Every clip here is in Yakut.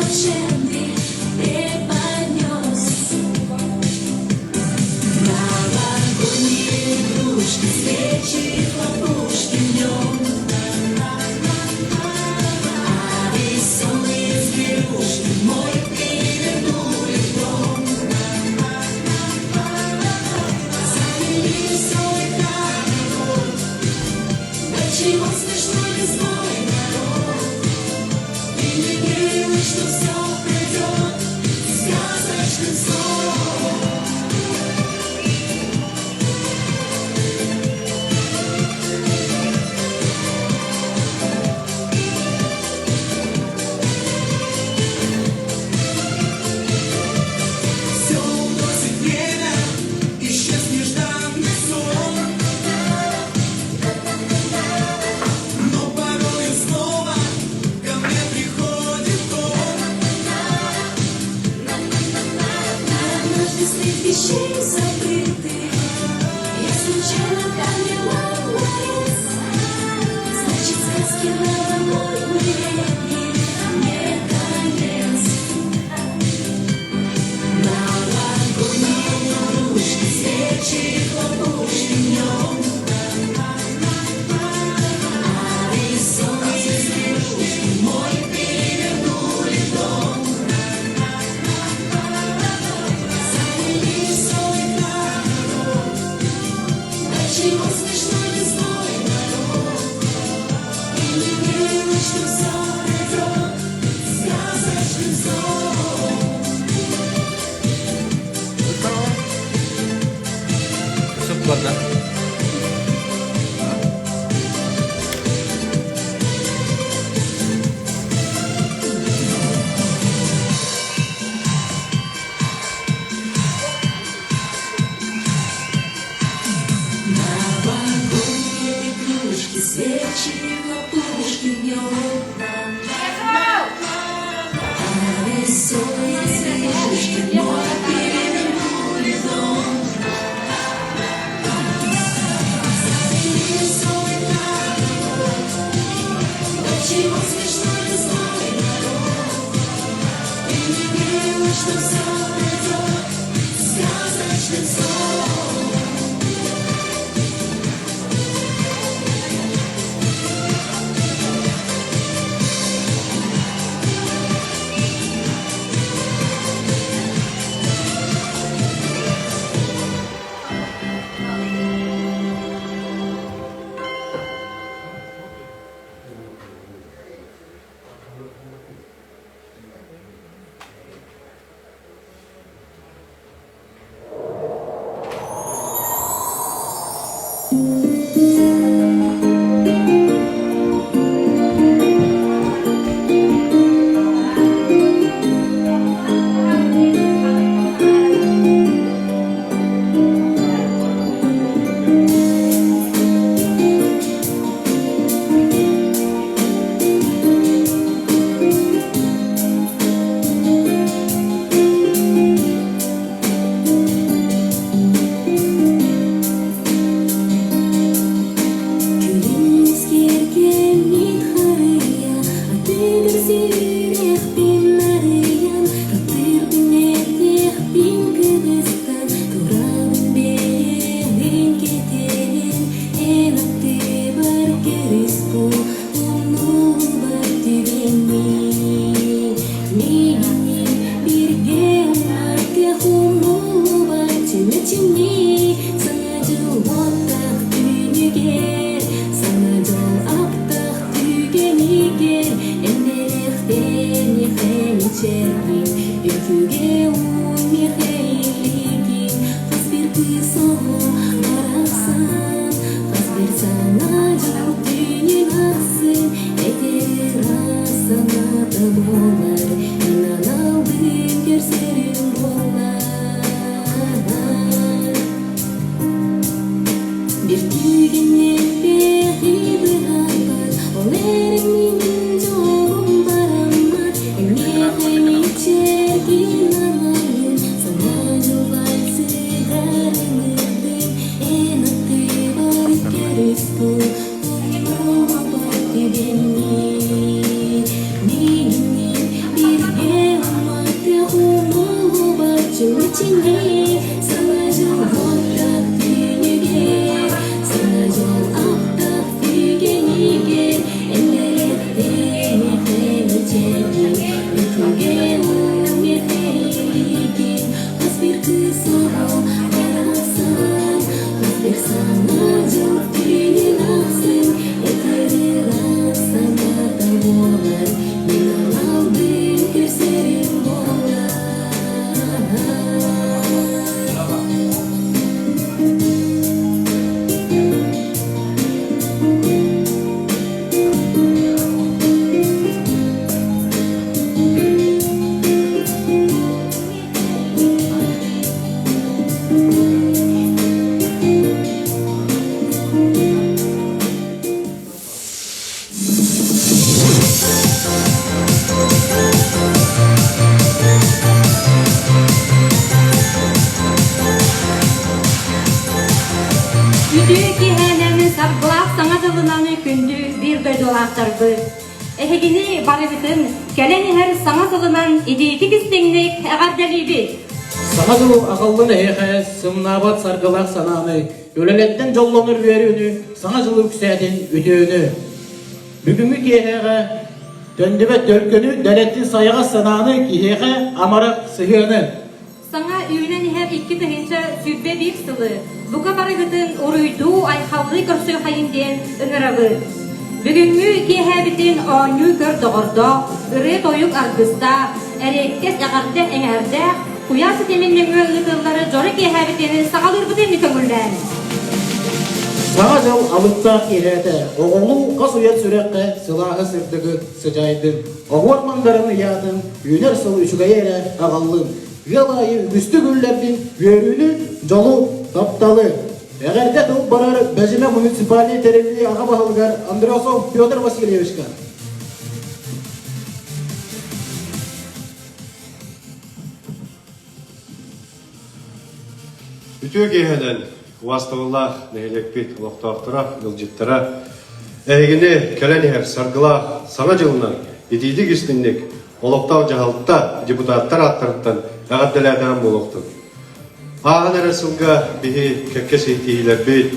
волшебный преподнес. Новогодние игрушки, свечи и хлопушки в нем, а веселые зверушки мой перевернули дом. Завели веселый хоровод, да чего смешной лесной народ. И не верил, что все пройдет сказочным сном. Все уносит время, исчез нежданный сон. Но порою снова ко мне приходит он. Однажды среди вещей забытых я случайно подняла ларец. Значит, сказки новогодние не конец. Новогодние игрушки, свечи и хлопушки в нем, а веселые зверушки мой перевернули дом. Завели веселый хоровод, да чего смешной лесной народ. И не верила, что все пройдет сказочным сном. Суккуорда. Новогодние игрушки, свечи и хлопушки в нем, а веселые зверушки мой перевернули дом. Завели веселый хоровод, да чего смешной лесной народ. И не верила, что все пройдет сказочным сном. Күлүс киэргэммит харыйа, атыгар сүрэхпин нарыйан, таптыырбын этиэхпин кыбыстан, турабын бэйэбин кэтээн, эн аттыбар кэрис буол, умнуллубат түгэнин. Миигинниин бииргэ умнартыах умнуллубат чүмэчини, Саҥа дьыл уоттаах түүнүгэр, Саҥа дьыл аптаах түгэнигэр, Эн бэлэхтэниэхэ мичээргин, Үҥкүүгэ уун миэхэ илиигин, Хас биир кыыс оҕо барахсан, Хас биир саҥа дьыл түүнүн ахсын Этэр ыраас санаата буолар, Мин аналбын көрсөрүм буоллар. Биир түгэн элбэҕи быһаарбат, ол эрэн мин дьолум бараммат, Эйиэхэ мичээргин анаайын, Саҥа дьыл вальсыгар ыҥырдым, Эн аттыбар көрүс бул, умнубат түгэнин. Миигинниин бииргэ даҕаны күндү биир дойдулаахтарбыт! Эһигини барыгытын кэлэн иһэр Саҥа сылынан итиитик истиҥник эҕэрдэлиибит! Саҥа дьыл аҕаллын эһиэхэ сымнаабат саргылаах санааны, үлэлэттэн дьоллонор үөрүүнү, Саҥа дьыл үксээтин үтүөнү! Бүгүҥҥү киэһээҕэ төннүбэт төлкөнү, дэлэттин сайаҕас санааны, киһиэхэ амарах сыһыаны! Саҥа үүнэн иһэр 2021 сылы бука барыгытын уруйдуу-айхаллыы көрсүөххэйин диэн ыҥырабыт. Бүгүҥҥү киэһээбитин оонньуу-көр доҕордоох, ырыа-тойук аргыстаах, эриэккэс эҕэрдэ эҥээрдээх куйаар ситимин нөҥүө ыытыллары дьоро киэһээбитин саҕалыырбытын көҥүллээн. Саҥа дьыл алыптаах киэһээтэ оҕолуу хас уйан сүрэххэ сылааһы сырдыгы сыдьаайдын, оһуор мандарын ыйаатын, үүнэр сыл үчүгэйи эрэ аҕаллын, ыал аайы үгүстүк үллэрдин, үөрүүнү, дьолу, тапталы. Эҕэрдэ тыл барар Бэдьимэ муниципальнай тэриллии аҕа баһылыгар Андросов Петр Васильевичка. Үтүө киэһэнэн убаастабыллаах нэһилиэкпит олохтоохторо, ыалдьыттара, эһигини кэлэн иһэр саргылаах Саҥа дьылынан итиитик истиҥник олохтоох дьаһалта депутаттар ааттарыттан эҕэрдэлээтэҕим буолуохтун. Ааһан эрэр сылга биһи кэккэ ситиһиилэрбит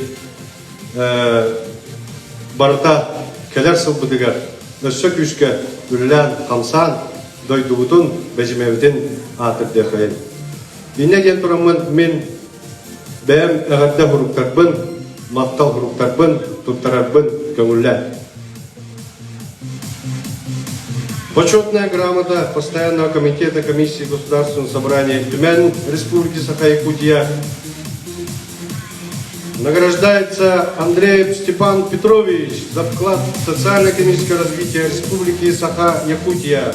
барыта кэлэр сылбытыгар өссө күүскэ үлэлээн-хамсаан дойдубутун, бэдьимэбитин аатырдыахайын. Инньэ диэн тураммын мин бэйэм эҕэрдэ суруктарбын, махтал суруктарбын туттарарбын көҥүллээн. Почетная грамота Постоянного комитета Комиссии Государственного собрания Түмэн Республики Саха-Якутия Награждается Андреев Степан Петрович за вклад в социально-экономическое развитие Республики Саха-Якутия.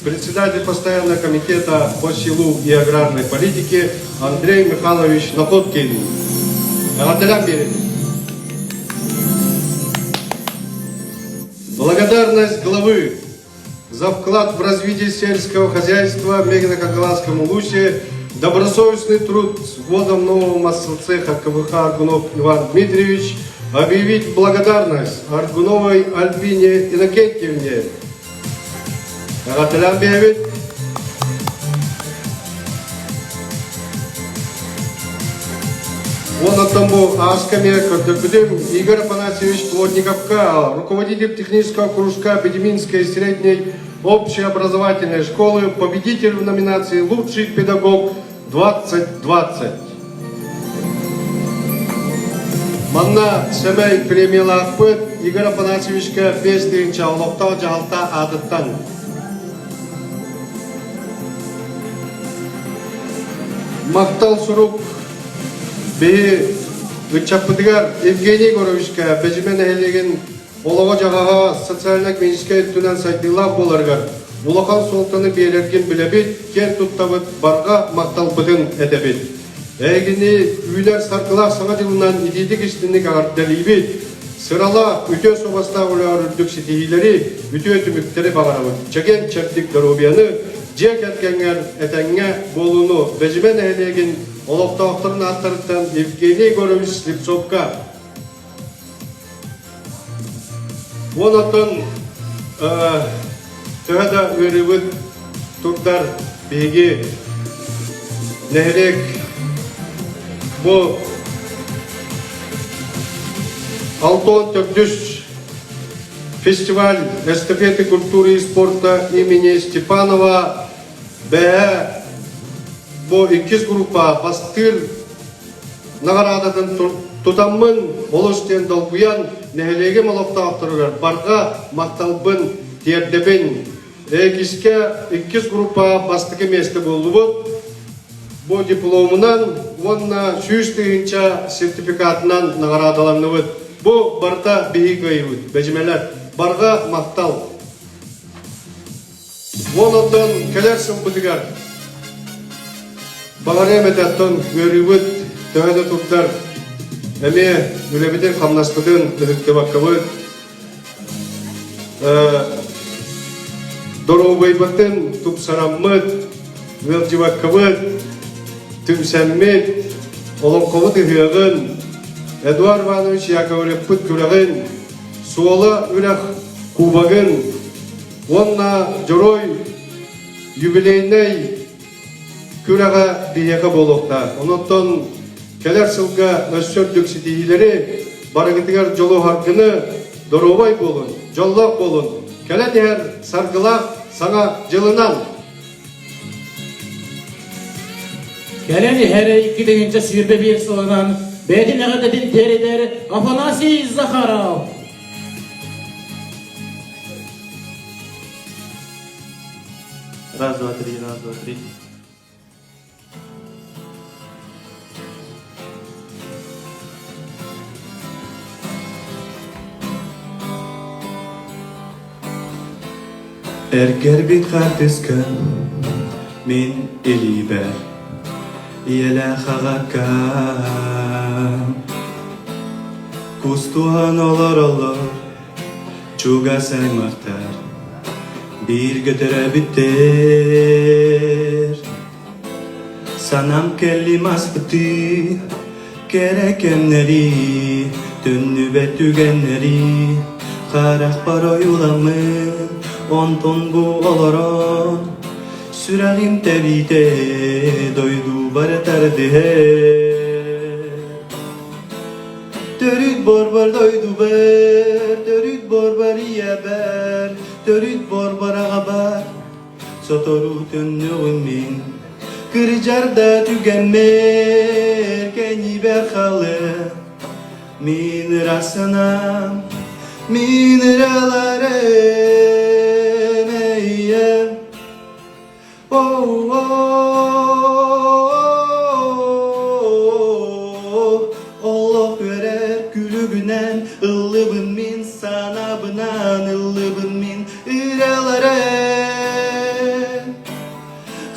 Председатель постоянного комитета по селу и аграрной политике Андрей Михайлович Находкин. Благодарность главы за вклад в развитие сельского хозяйства в Мегино-Кангаласском улусе, добросовестный труд с вводом нового массоцеха КВХ Аргунов Иван Дмитриевич объявить благодарность Аргуновой Альбине Иннокентьевне. Эҕэрдэлээн биэрэбит. Уонна бу ааска эмиэ көрдөрбүтүм Игорь Афанасьевич Плотниковка, руководитель технического кружка Бедиминской средней общеобразовательной школы, победитель в номинации «Лучший педагог 2020». Манна сэмэй премиялаахпыт Игорь Афанасьевичка 5 тыһыынча олохтоох дьаһалта аатыттан. Махтал сурук биһи ыччаппытыгар Евгений Егоровичка Бэдьимэ нэһилиэгин олоҕо-дьаһаҕа социально-экономическай өттүнэн сайдыылаах буоларыгар улахан суолтаны биэрэргин билэбит, киэн туттабыт, барҕа махталбытын этэбит. Эһигини үүнэр саргылаах Саҥа дьылынан итиитик истинник эҕэрдэлиибит! Сыралаах, үтүө суобастаах үлэҕэр үрдүк ситиһиилэри, үтүө түмүктэри баҕарабыт. Чэгиэн-чэбдик доруобуйаны, дьиэ кэргэҥҥэр этэҥҥэ буолууну Бэдьимэ нэһилиэгин олохтоохторун ааттарыттан Евгений Егорович Слепцовка Уон оттон төһө да ыарыыбыт турдар биһиги нэһилиэк бу 64 фестиваль эстафеты культуры и спорта имени Степанова бэйэ бу иккис группа бастыыр наҕараадатын тутаммын олус диэн долгуйан нэһилиэгим олохтоохторугар барҕа махталбын тиэрдэбин. Иккискэ иккис группа бастакы миэстэ буоллубут. Бу дипломунан уонна 100 тыһыынча сертификатынан наҕараадаланныбыт. Бу барыта биһиги кыайыыбыт, бэдьимэлэр. Барҕа махтал! Уон оттон кэлэр сылбытыгар баҕарыам этэ оттон ыарыыбыт төһө да турдар эмиэ үлэбитин-хамнаспытын ыһыктыбаккабыт доруобуйбытын тупсараммыт, ыалдьыбаккабыт, түмсэммит, олоҥхобут ыһыаҕын, Эдуард Иванович Яковлевпыт күрэҕин. Суола үрэх Кубогын уонна Дьоруой юбилейнай күрэҕэ биһиэхэ буолуохтаах. Онон кэлэр сылга өссө үрдүк ситиһиилэри, барыгытыгар дьолу-саргыны, доруобай буолун, дьоллоох буолун, кэлэн иһэр саргылаах саҥа дьылынан! Кэлэн иһэр 2021 сылынан бэйэтин эҕэрдэтин тиэрдэр Афанасий Захаров. Раз, два, три, раз, два, три. Эргэрбит хаартыска мин илиибэр ийэлээх аҕакка Кустуһан олороллор чугас аймахтар бииргэ төрөөбүттэр Санам кэллим аспытыы кэрэ кэмнэри төннүбэт түгэннэри харахпар ойууламмын онтон бу олорон сүрэҕим тэбиитэ дойдубар тардыһар Төрүт борбор дойдубар, төрүт борбор ийэбэр, төрүт борбор аҕабар, сотору төннүөҕүм мин. Кырдьар да түгэммэр, кэннибэр халыа, мин ыра санаам, мин ыраларым эйэм. Олох үөрэр күлүгүнэн ыллыбын мин санаабынан ыллыбын мин ыраларым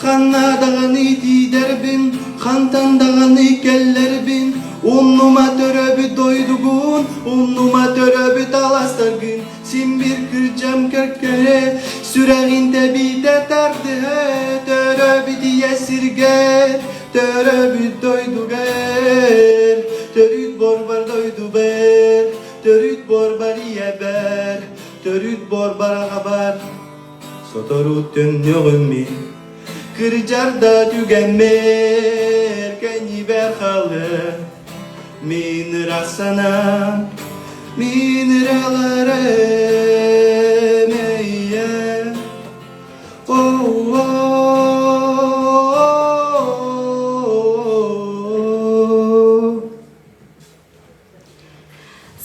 Ханна даҕаны тиийдэрбин хантан даҕаны кэллэрбин умнума төрөөбүт дойдугун умнума төрөөбүт аластаргын Син бир кырдьам кэркэрэ, сүрэҕин тэбиитэ тардыһа, төрөөбүт ийэ сиргэр, төрөөбүт дойдугар, төрүт борбар дойдубар, төрүт борбар ийэбэр, төрүт борбар аҕабар, сотору төннүөҕүм мин, кырдьар да түгэммэр, кэннибэр халыа. Мин ыра санаам, мин ыраларым эйэ.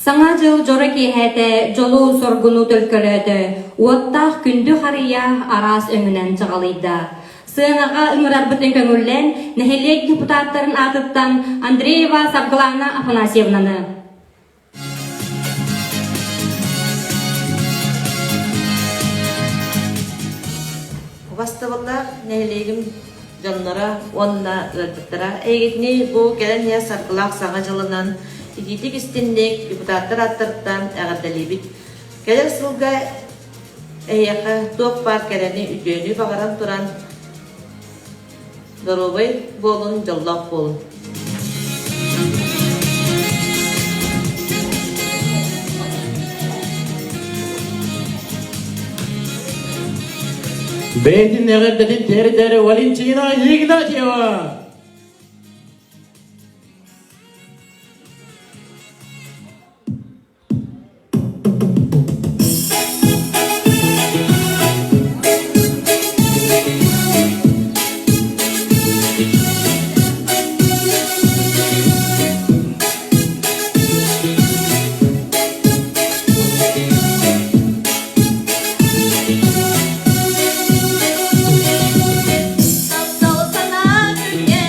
Саҥа дьыл дьоро киэһэтэ дьолу-соргуну төлкөлөөтө, уоттаах күндү харыйа араас өҥүнэн чаҕылыйда. Сыанаҕа ыҥырарбытын көҥүллээн, нэһилиэк депутаттарын аатыттан Андреева Саргылаана Афанасьевнаны. Убастабыллаах нэһилиэгим дьонноро уонна ыалдьыттара эйигитини бу кэлэн иһэр саргылаах саҥа дьылынан итиитик истинник депутаттар ааттарыттан эҕэрдэлиибит. Кэлэр сылга эһиэхэ туох баар кэрэни үтүөнү баҕаран туран доруобай буолун, дьоллоох буолун. Бэйэтин эҕэрдэтин тиэрдэр Валентина Игнатьева! Таптал санаа күнэ.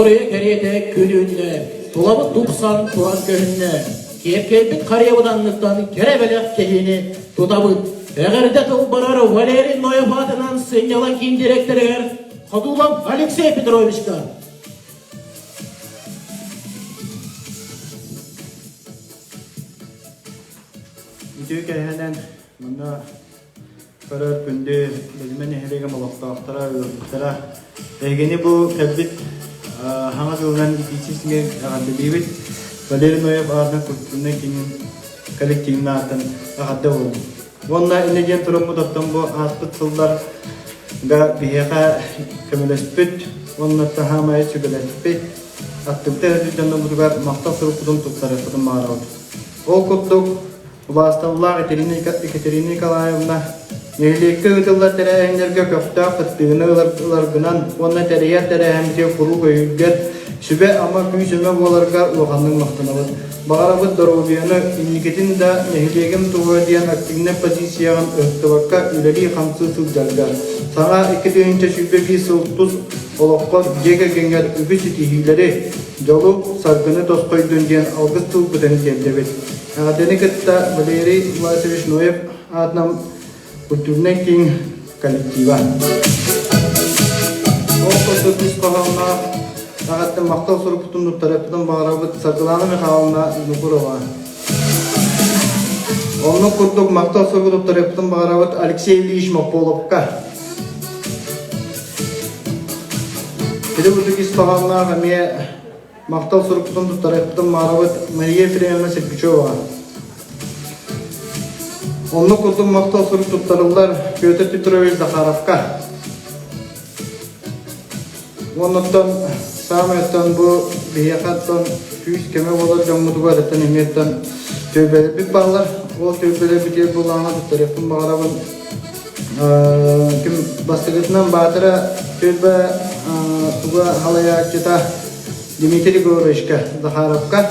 Соруйа кэриэтэ күн үүннэ, тулабыт тупсан туран көһүннэ. Киэркэйбит харыйабыт анныттан кэрэ бэлэх кэһиини тутабыт. Эҕэрдэ тыл барар Валерий Ноев аатынан сынньалаҥ киин дириэктэригэр Ходулов Алексей Петровичка. Үтүө кэһэнэн манна көрөр күндү Бэдьимэ нэһилиэгин олохтоохторо, ыалдьыттара эһигини бу кэлбит хаҥас ылынан итииччи эҕэрдэлиибит. Валерий Ноев аатынан культурнай киинин коллективын ааттан эҕэрдэ буоллун. Уонна иннэ диэн тураммыт оттон бу ааспыт сылларга биһиэхэ көмөлөспүт уонна таһаамайы сүбэлэспит аттыбыта өрүт дьоннорбутугар махтал сурукпутун туттарыахпытын баҕарабыт. Ол курдук Убаастабыллаах Екатерина Николаевна, нэһилиэккэ ыытыллар тэрээһиннэргэ көхтөөх кыттыыны ыларгынан уонна тэрийэр тэрээһиммитигэр куруук өйүүргэр, сүбэ-ама, күүс-өмө буоларга улаханнык махтанабыт. Баҕарабыт доруобуйаны, инникитин да нэһилиэгим туһугар диэн активнай позицияҕын ыһыктыбакка үлэлии-хамсыы сылдьаргар, саҥа 2021 сыл тус олоххор, дьиэ кэргэҥҥэр үгүс ситиһиилэри, дьолу, саргыны тосхойдун диэн алгыс тылбытын тиэрдэбит. Эҕэрдэни кытта Валерий Власович Ноев аатынан культурнай киин коллектива. Ол курдук үс хоһоонноох эҕэрдэ махтал сурукпутун туттарыахпытын баҕарабыт Саргылаана Михайловна Винокурова. Оннук курдук махтал суругу туттарыахпытын баҕарабыт Алексей Ильич Мополовка. Ити курдук ис хоһоонноох эмиэ Махтал сурукпутун туттарыахпытын баҕарабыт Мария Ефремовна Сергучева. Оннук курдук махтал сурук туттарыллар Петр Петрович Захаровка. Уоннаттан саамай бу биһиэхэттэн күүс көмө буолар дьоммутугар эттэн эмиэттэн түөлбэлэрбит бааллар. Ол түөлбэлэрбитигэр булааҥа туттарыахпын баҕарабын. Ким бастакытынан Баатара түөлбэ туга халайааччыта Дмитрий Егоровичка Захаровка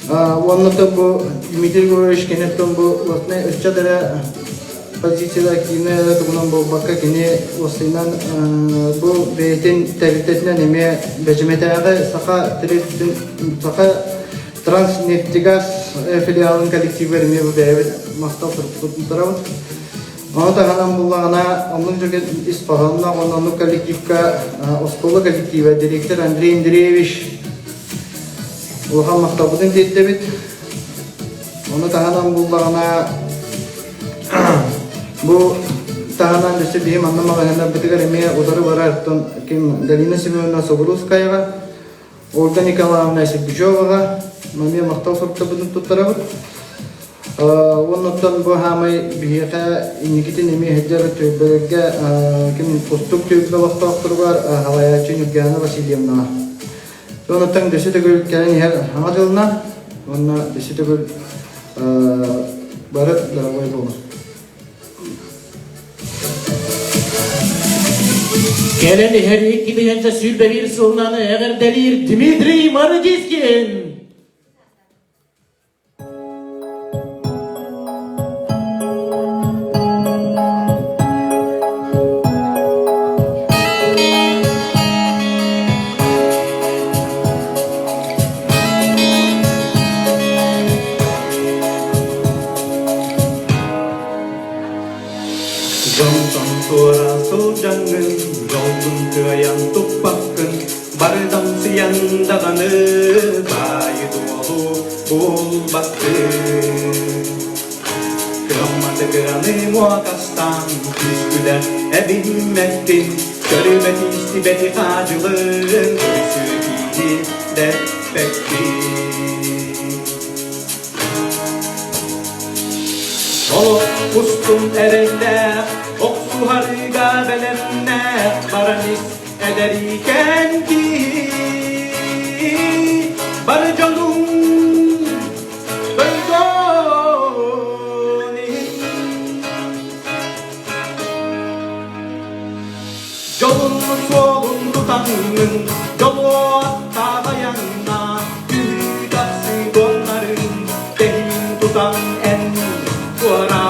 уонна бу Дмитрий Егорович кэнниттэн бу уоснай ыччат эрэ позицияда активнай эрэ тугунан буолбакка кини уоссайынан бу бэйэтин тэрилтэтинэн эмиэ Бэдьимэтээҕи саха саха Транснефтегаз филиалын коллективыгар эмиэ бу бэйэбит махтал туттарабыт. Ону таһынан буллаҕына, оннук дьоҥ ис хоһоонноох уонна оннук коллективка оскуола коллектива директор Андрей Андреевич улахан махталбытын тиэрдэбит. Ону таһынан буллаҕына, бу таһынан өссө биһи манна маҕаһыыннарбытыгар эмиэ утары барар ким Галина Семеновна Собурускаева Ольга Николаевна Сергучеваҕа эмиэ махтал суруктарбытын туттарабыт. Уоннаттан бу хаамай биһиэхэ инникитин эмиэ сылдьар түөлбэлэргэ ким кустук түөлбэ олохтоохторугар халайааччы Ньургиана Васильевнаҕа. Онуттан дөссө төгүл кэлэн иһэр саҥа дьылынан уонна дөссө төгүл бары дорогой буолун. Кэлэн иһэр 2021 сылынан эҕэрдэлиир Дмитрий Мародискин! Дьонтон туора сылдьаҥҥын, дьолгун кыайан туппаккын, барытан сыйан даҕаны баайы-дуолу булбаккын. Кыамматы кыраны муокастаан, күскүлэр эбиммэккин, көрүбэти истибэти хаадьылын, көрсүө дэппэккин. Олох устун эрэллээх, охсуһарыыга бэлэмнээх баран ис эдэрикэн киһи. Бары дьонуҥ дойдун иһин. Дьолун суолун тутаҥҥын, дьолуо таҕайаҥна, түһүү-тахсыы туоннарын тэһиин тутан эн туораа.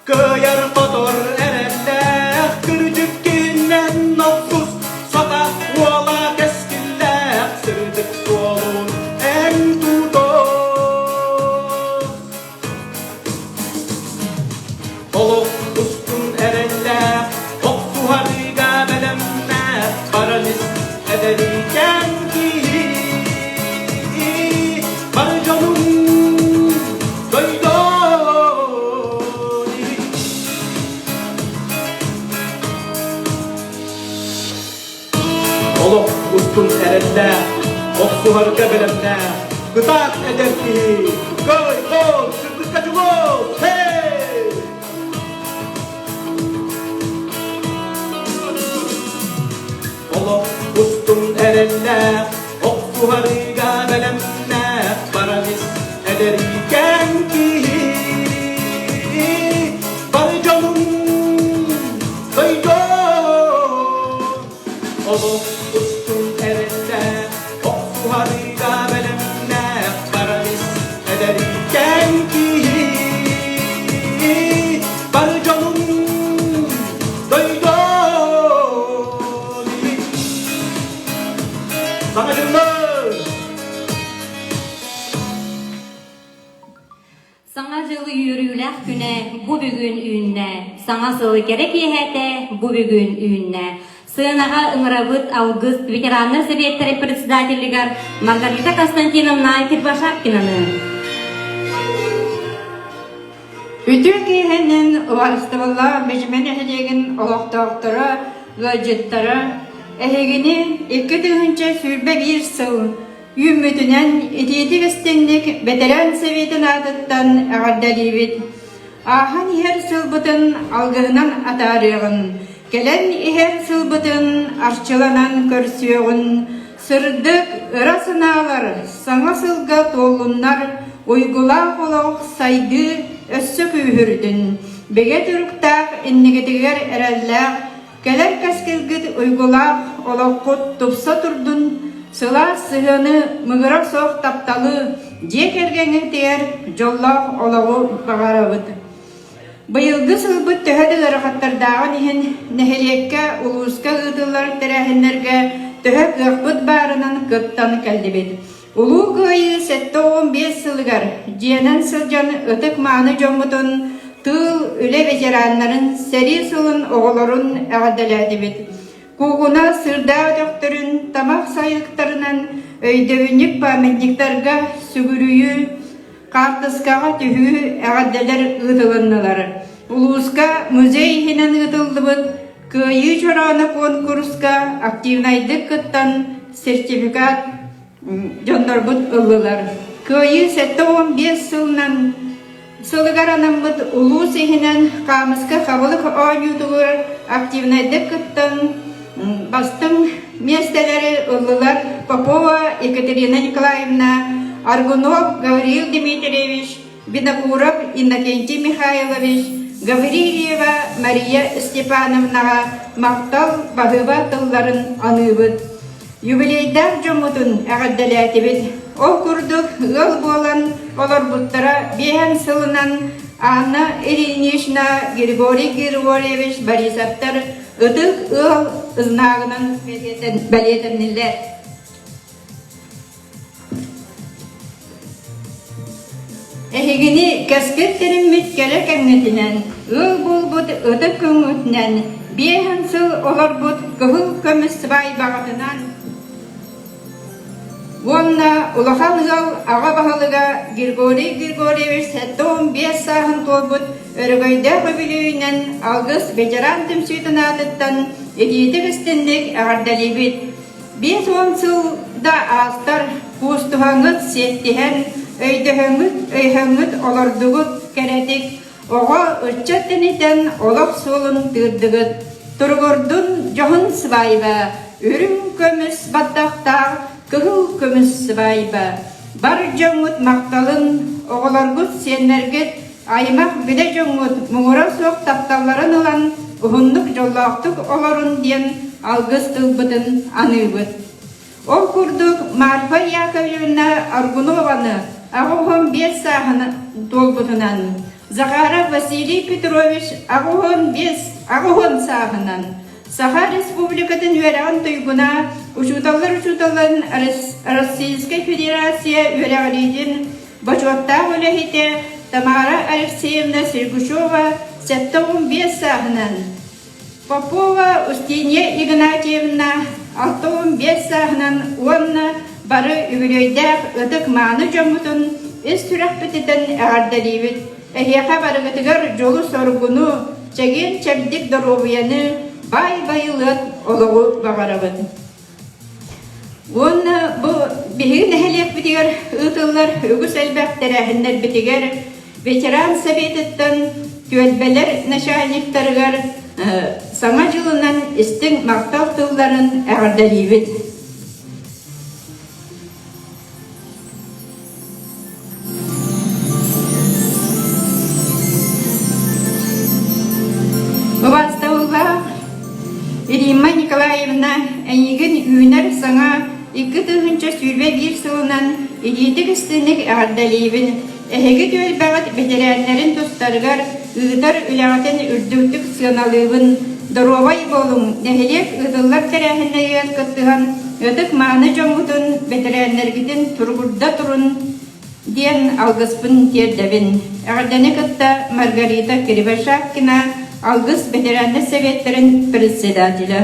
Кыайар-хотор эрэллээх, кырдьык кининэн охсуһар. Охсуһарга бэлэмнээх, кытаат эдэр киһи, кой, кой, сырдыкка дьулус, хей! Олох устун эрэллээх, охсуһарыга бэлэмнээх, баран ис эдэрикээн киһи. Бары дьонум дойдум Олох устун эрэллээх, охсуһарыга бэлэмнээх, баран ис эдэрикээн киһи. Бары дьонум дойдум Саҥа дьыллар! Саҥа дьыл үөрүүлээх күнэ бу бүгүн үүннэ, саҥа сыл кэрэ киэһэтэ бу бүгүн үүннэ. Сыанаҕа ыҥырабыт Алгыс ветераннар сэбиэттэрин председателигэр Маргарита Константиновна Кирбашапкинаны. Үтүө киэһэнэн убаастабыллаах Бэдьимэ нэһилиэгин олохтоохторо, ыалдьыттара, эһигини 2021 сыл Үүммүтүнэн итиитик-истиҥник бэтэрээн сэбиэтин аатыттан эҕэрдэлиибит. Ааһан иһэр сылбытын алгыһынан атаарыаҕын, кэлэн иһэр сылбытын арчыланан көрсүөҕүн, сырдык, ыра санаалар саҥа сылга туоллуннар, уйгулаах олох сайдыы өссө күүһүрдүн, бигэ туруктаах иннигитигэр эрэллээх Кэлэр кэскилгит уйгулаах олоххут тупса турдун, сылаас сыһыаны, мыгыра суох тапталы, дьиэ кэргэҥҥитигэр дьоллоох олоҕу баҕарабыт. Быйылгы сылбыт төһө да ыарахаттардааҕын иһин, нэһилиэккэ, улууска ыытыллар тэрээһиннэргэ төһө кыахпыт баарынан кыттан кэллибит. Улуу Кыайыы 75 сылыгар дьиэнэн сылдьан ытык-мааны дьоммутун, тыыл, үлэ ветераннарын, сэрии сылын оҕолорун эҕэрдэлээтибит. Куукуна сырдаа өтөхтөрүн тамах сайылыктарынан өйдөбүнньүк памятниктарга сүгүрүйүү, хаартыскаҕа түһүү эҕэрдэлэр ыытылыннылар. Улууска музей иһинэн ыытыллыбыт Кыайыы чорооно куонкуруска активнайдык кыттан сертификат дьоннорбут ыллылар. Кыайыы 75 сылынан сылыгар анаммыт улуус иһинэн хаамыска хабылык оонньуутугар активнайдык кыттан бастыҥ миэстэлэри ыллылар Попова Екатерина Николаевна, Аргунов Гавриил Дмитриевич, Винокуров Иннокентий Михайлович, Гаврильева Мария Степановнаҕа махтал баһыыба тылларын аныыбыт. Юбилейдаах дьоммутун эҕэрдэлээтибит. Ол курдук ыал буолан олорбуттара биэһэн сылынан Анна Ильинична, Григорий Григорьевич Борисовтар ытык ыал знагынан бэлиэтэннилэр. Эһигини кэскил тэриммит кэрэ кэмҥитинэн, ыал буолбут ытык күҥҥүтүнэн, биэһэн сыл олорбут кыһыл көмүс сыбаайбаҕытынан уонна улахан ыал аҕа баһылыга Григорий Григорьевич 75 сааһын туолбут өрөгөйдөөх үбүлүөйүнэн Алгыс ветеран түмсүүтүн аатыттан итиитик-истинник эҕэрдэлиибит! 50 сыл да аастар, куустуһаҥҥыт сиэттиһэн, өйдөһөҥҥүт, өйөһөҥҥүт олордугут кэрэтик, оҕо, ыччат тэнитэн олох суолун тыырдыгыт. Туругурдун дьоһун сыбаайба, үрүҥ көмүс баттахтаах кыһыл көмүс сыбаайба. Бар дьоҥҥут махталын, оҕолоргут, сиэннэргит, аймах билэ дьоҥҥут муҥура суох тапталларын ылан уһуннук дьоллоохтук олорун диэн алгыс тылбытын аныыбыт. Ол курдук Марфа Яковлевна Аргунованы 85 сааһын туолбутунан, Захаров Василий Петрович 85 80 сааһынан, Саха Республикатын үөрэҕин туйгуна, учууталлар учууталларын Российскай Федерация үөрэҕириитин бочуоттаах үлэһитэ Тамара Алексеевна Сергучева 75 сааһынан, Попова Устинья Игнатьевна 65 сааһынан уонна бары үбүлүөйдээх ытык-мааны дьоммутун ис сүрэхпититтэн эҕэрдэлиибит! Эһиэхэ барыгытыгар дьолу-соргуну, чэгиэн-чэбдик доруобуйаны, баай-байылыат олоҕу баҕарабын! Уонна бу биһиги нэһилиэкпитигэр ыытыллар үгүс элбэх тэрээһиннэрбитигэр ветеран советыттан түөлбэлэр начальниктарыгар Саҥа дьылынан истиҥ махтал тылларын эҕэрдэлиибит. Убаастабыллаах Римма Николаевна, эйигин үүнэр саҥа 2021 сылынан илиитик-истиҥник эҕэрдэлиибин. Эһиги түөлбэҕит бэтэрээннэрин тустарыгар ыытар үлэҕитин үрдүктүк сыаналыыбын. Доруобай буолуҥ, нэһилиэк ыытыллар тэрээһиннэригэр кыттыһан ытык-мааны дьоҥҥутун, бэтэрээннэргитин туругурда турун диэн алгыспын тиэрдэбин. Эҕэрдэни кытта Маргарита Кривошапкина, Алгыс бэтэрээннэр сэбиэттэрин председателэ.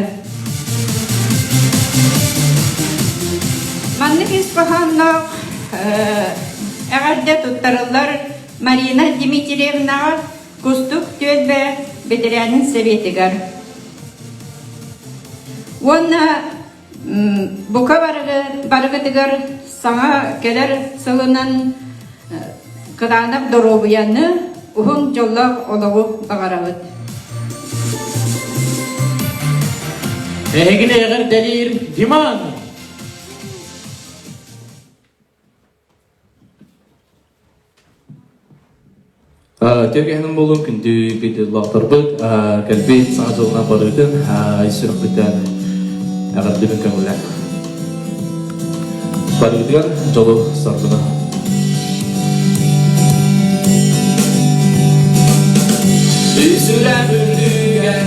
Маннык ис хоһоонноох эҕэрдэ туттарыллар Марина Дмитриевнаҕа Кустук түөлбэ бэтэрээнин сэбиэтигэр. Уонна бука барыгытыгар саҥа кэлэр сылынан кытаанах доруобуйаны, уһун дьоллоох олоҕу баҕарабыт. Эһигини эҕэрдэлиир Диман! Тиэргэһинэн буолуҥ күндү видеолоохторбут кэлбит саҥа дьылынан барыытын сүрэхпиттэн эҕэрдэбин көҥүлэ. Барыытыгар дьолу соргуну. Үсүрэн үрдүгэр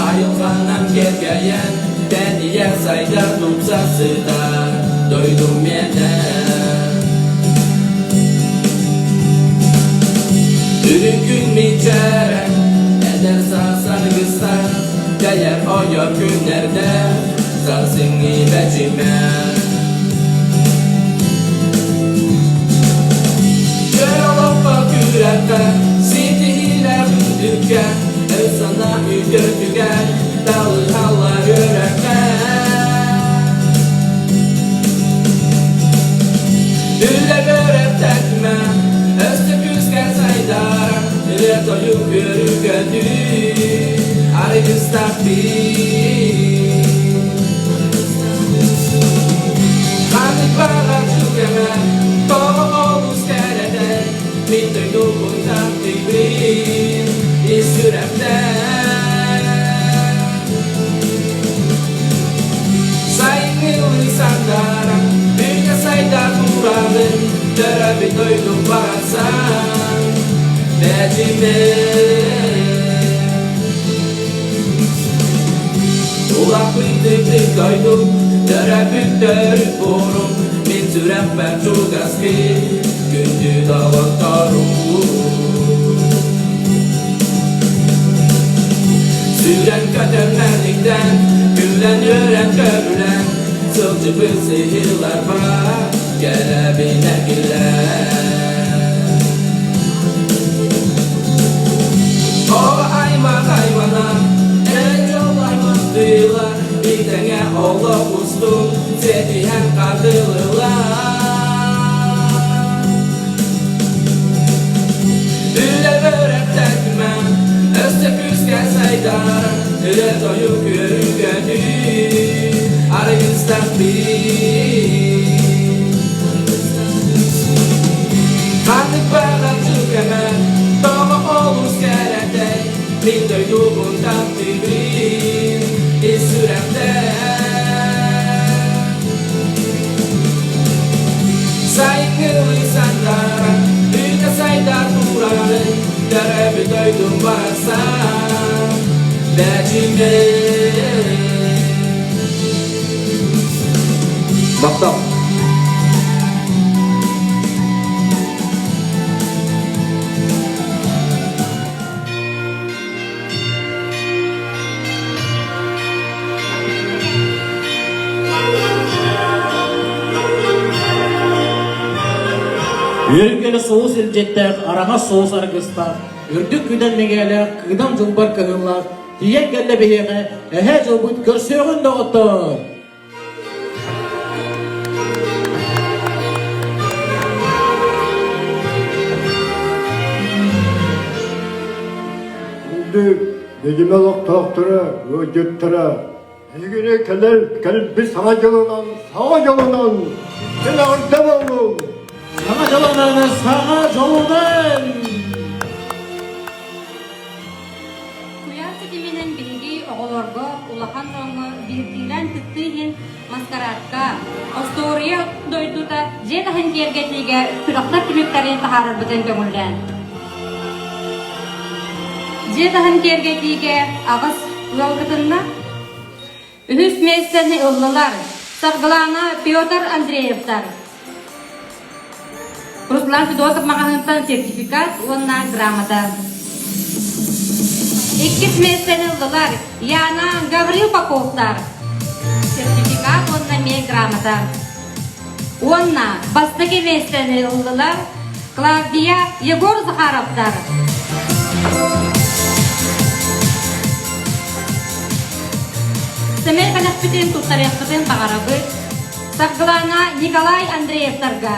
айылҕанан кэргэйэн тэнийэр сайдар тупса сытар дойдум миэнэ Үрүҥ күн мичээрэ эдэр саас аргыстар кэйэр ойор күннэрдэ сарсыҥҥы бэчимэ Көр олоххо күрэххэ ситиһиилээх үрдүккэ өй-санаа үтүөтүгэр талыһаллар үөрэххэ Үлэ бөрөттөтүмэ, өссө күүскэ сайдар, ырыа-тойук үөрүү-көтүү, арыгыстах Ханнык баҕар түгэмэ, тоҕо олус кэрэтэ, мин дойдубун таптыыбын, ис сүрэхтэн. Сайыҥҥы сандааран, үүнэ сайда турабын, төрөөбүт дойдум барахсан, бэчимэ. Улаппыт дойдум, төрөппүт төрүт буорум, мин сүрэхпэр чугаскын, күндү доҕотторум. Сүүрэн көтөн мэниктэн, күлэн үөрэн көрүлэн, сылдьыбыт сыһыыларбар кэлэбин эргиллэн. Оҕо аймах аймана, аймахтыылар, битэҥэ олох устун сэтиһэн хардылылар. Үлэ бөрөттөтүмэ, өссө күүскэ сайдар, үлэ тойук үөрүү-көтүү, арыгыстах Ханнык баҕар түгэмэ, тоҕо олус кэрэтэй, мин дойдубун таптыыбын, ис сүрэхтэн. Сайыҥҥы сандааран, үүнэ сайда турарын, төрөөбүт дойдум барахсан, бэчимэ. Махтал. Үөргэлэ соус илдьиттээх, араҥас соус аргыстаах, үрдүк күдэн мэҥээлээх, кыыдам дьылбар кыһыллаах, тиийэн кэллэ биһиэхэ, эһээ дьылбыт көрсүөҕүн доҕоттоор! Күндү Бэдьимэ олохтоохторо, ыалдьыттара, эһигини кэлэр кэлбит Саҥа дьылынан, Саҥа дьылынан, эн эҕэрдэ буоллун! Саҥа дьылынан, Саҥа дьолунан! Куйаар ситиминэн биһиги оҕолорго, улахан дьоҥҥо биирдиилээн кыттыы иһин маскараадка, остуоруйа дойдута дьиэ таһын киэргэтиигэ күрэхтэр түмүктэрин таһаарарбытын көҥүллээн. Дьиэ таһын киэргэтиигэ аҕыс ыал кытынна. Үһүс миэстэни ыллылар Саргылаана Петр Андреевтар. Руслан Федотов маҕаһыынтан сертификат уонна грамота. Иккис миэстэни ыллылар Яна Гаврил Поповтар. Сертификат уонна эмиэ грамота. Уонна бастакы миэстэни ыллылар Клавдия Егор Захаровтар. Сэмэй бэлэхпитин туттарыахпытын баҕарабыт. Саргылаана Николай Андреевтарга.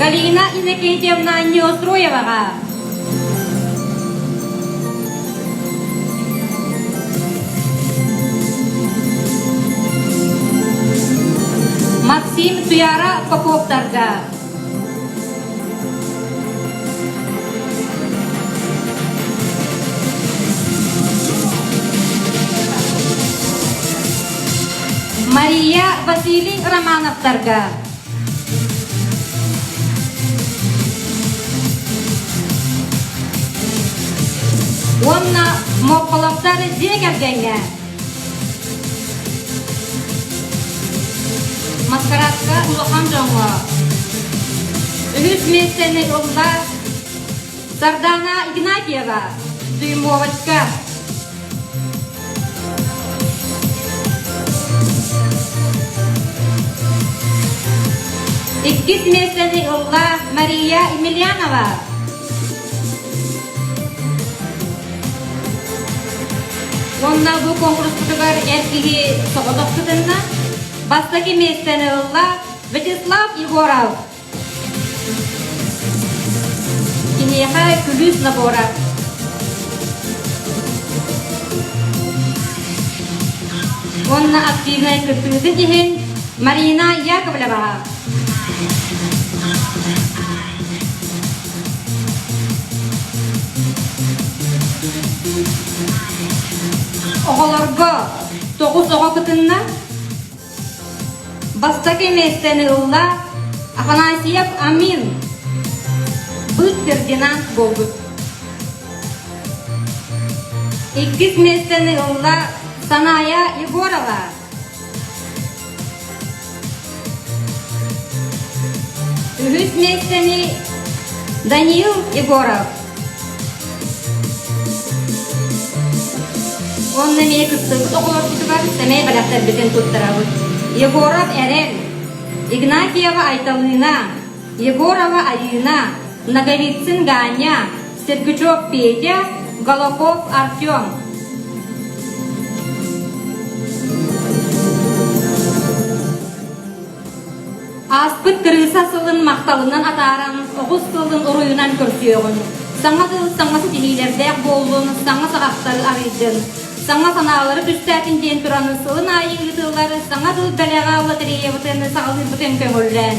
Галина Иннокентьевна Неустроеваҕа. Максим Туяра Поповтарга. Мария Василий Романовтарга. Уонна Мопполовтар дьиэ кэргэҥҥэ. Маскарадка улахан дьоҥҥо үһүс миэстэни ылла Сардана Игнатьева, Дюймовочка. Иккис миэстэни ылла Мария Емельянова. Уонна бу куонкуруспутугар эр киһи соҕотох кытынна. Бастакы миэстэни ылла Вячеслав Егоров. Киниэхэ күлүүс набора. Уонна активнай кыттыытын иһин Марина Яковлеваҕа. Оҕолорго 9 оҕо кытынна. Бастакы миэстэни ылла Афанасьев Амин. Быт Фердинанд буолбут. Иккис миэстэни ылла Саная Егорова. Үһүс миэстэни Даниил Егоров. Уонна эмиэ кыттыбыт оҕолорбутугар сэмэй бэлэхтэрбитин туттарабыт. Егоров Эрэл, Игнатьева Айталыына, Егорова Айыына, Ноговицын Ганя, Сергучев Петя, Голоков Артем. Ааспыт кырыыса сылын махталынан атааран, оҕус сылын уруйунан көрсүөҕүн. Саҥа дьыл саҥа ситиһиилэрдээх буоллун, саҥа саҕахтары арыйдын. Саҥа санаалары түстээтин диэн туран, сылын аайы ыытыллар Саҥа дьыл бэлэҕэ лотереябытын саҕалыырбытын көҥүллээн.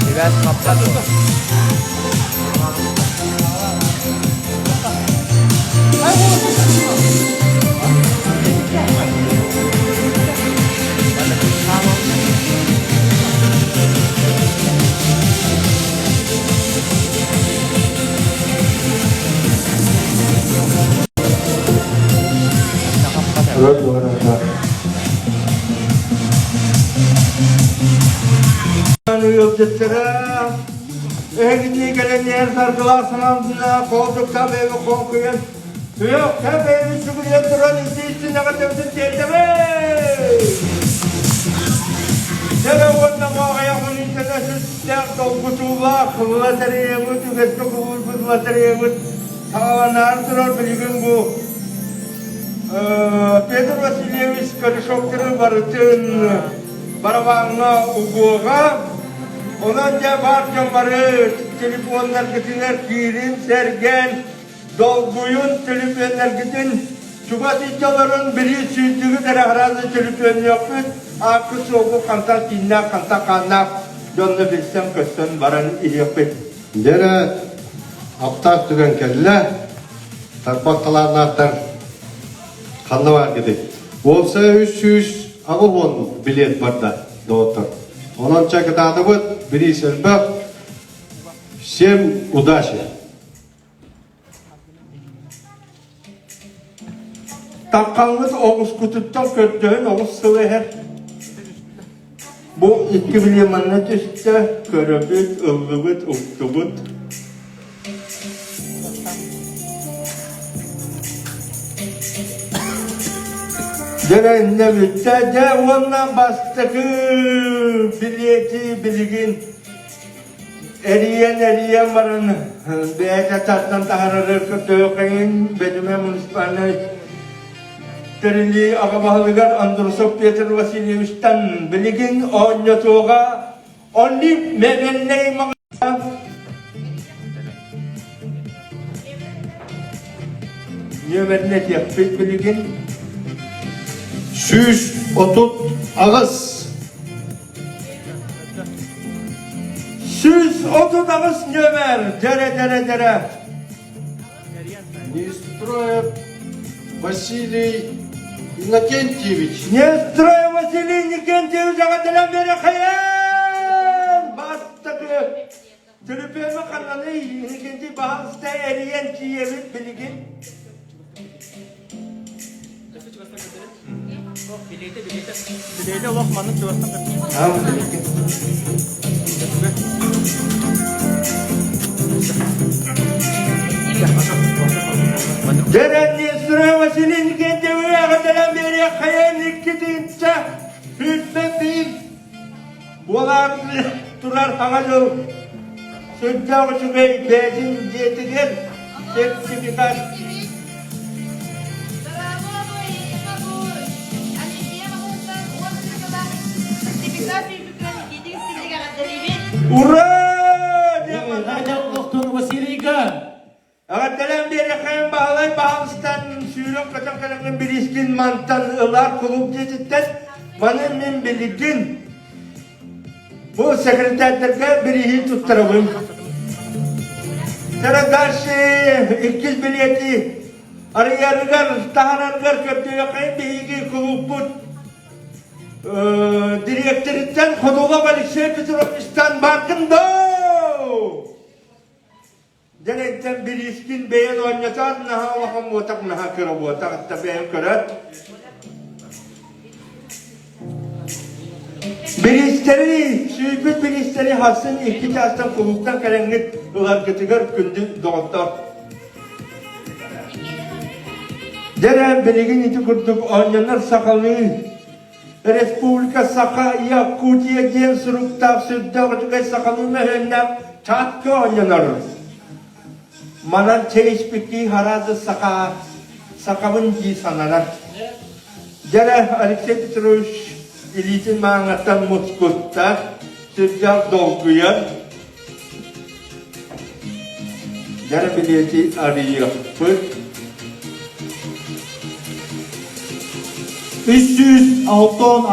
Сибээс хаппат. Ыалдьыттара эһигини кэлэн иһэр саргылаах санаабытына холдуктаах бэйэбит хоҥкуйан. Сүһүөххэ бэйэбит сүгүрүйэн туран итии-истиҥ эҕэрдэбитин тиэрдэбит! Дьэ уонна аҕыйах мүнүүтэнэ сүрдээх долгутуулаах лотереябыт, үгэскэ кубулуйбут лотереябыт саҕаланаары турар билигин бу Петр Васильевич корешоктары барытын барабааҥҥа угуоҕа. Онон дьэ баар дьон бары телефоннаргытыгар киирин, сэргэн, долгуйун, төлөпүөннэргитин чугас илдьэ били сүүрдүгүт эрэ араас төлөпүөннүөхпүт, ааккыт-суолгут хантан кииннээх, хантан хааннаах дьонно билсэн-көстөн баран иһиэхпит. Дьэ эрэ, аптаах түгэн кэллэ. Тарбах талааннаахтар ханна бааргытый? Уопсайа 380 билет барда, доҕоттор. Онон чэ кытаатыбыт, бириис элбэх. Всем удачи! Таххаҥҥыт оҕускутуттан көрдөһөн оҕус сыл иһэр. Бу икки билиэ манна түстэ, көрөбүт, ыллыбыт, уктубут. Дьэ иннэ бүттэ. Дьэ уонна бастакы билиэти билигин Эрийэн-эрийэн баран бэйэтэ тардан таһаарары көрдөөххөйүн Бэдьимэ муниципальнай тэрилии аҕа баһылыгар Андросов Петр Васильевичтан билигин оонньотуоҕа Олимп мебельнэй маҕаһыын нүөмэрин этиэхпит билигин 138 138 нүөмэр дьэрэ дьэрэ дьэрэ Нестроев Василий Иннокентьевич. Нестроев Василий Иннокентьевич аҕатынан бэрэхэйэн бастакы төлөпүөнү ханнаный Иннокентий баһаалыста эрийэн тиийэбит билигин Билиэтэ олох маннык чугастан Дьэрэнньиэстэрэ Василий Никитевич эҕэрдэлээн биэриэххэйэн иккитинчэ 21 буолаары турар Саҥа дьыл сүрдээх үчүгэй бэйэтин дьиэтигэр сертификат Ура! Василийга! Эҕэрдэлээн биэриэххэйин Баһылай Баһылыстан сүүрэн-көтөн кэлэҥҥин бириискин мантан ылар кулууп дьиэтиттэн маны мин билигин бу секретардарга бирииһи туттарабын. Дальше иккис билиэти арыйарыгар, таһарарыгар көрдүөххэйин биһиги кулууппут дириэктэриттэн Ходулов Алексей Петровичтан бардым доо! Дьэ бириискин бэйэн оонньотоор наһаа улахан буотах, наһаа кыра буотах, да бэйэн көрөр. Бириистэри, сүүйбүт бириистэри хассын икки чаастан кулууптан кэлэҥҥит ыларгытыгар күндү доҕоттор. Дьэ билигин ити курдук оонньонор сахалыы Республика Саха Якутия диэн суруктаах сүрдээх үчүгэй сахалыы мөһүөннээх чаатка оонньонор. Манан чэйиспиттии хараазы саха сахабын дии сананар. Дьэрэ Алексей Петрович илиитин мааҥҥаттан мускутта, сүрдээх долгуйар. Дьэрэ билиэти арыйыахпыт. 368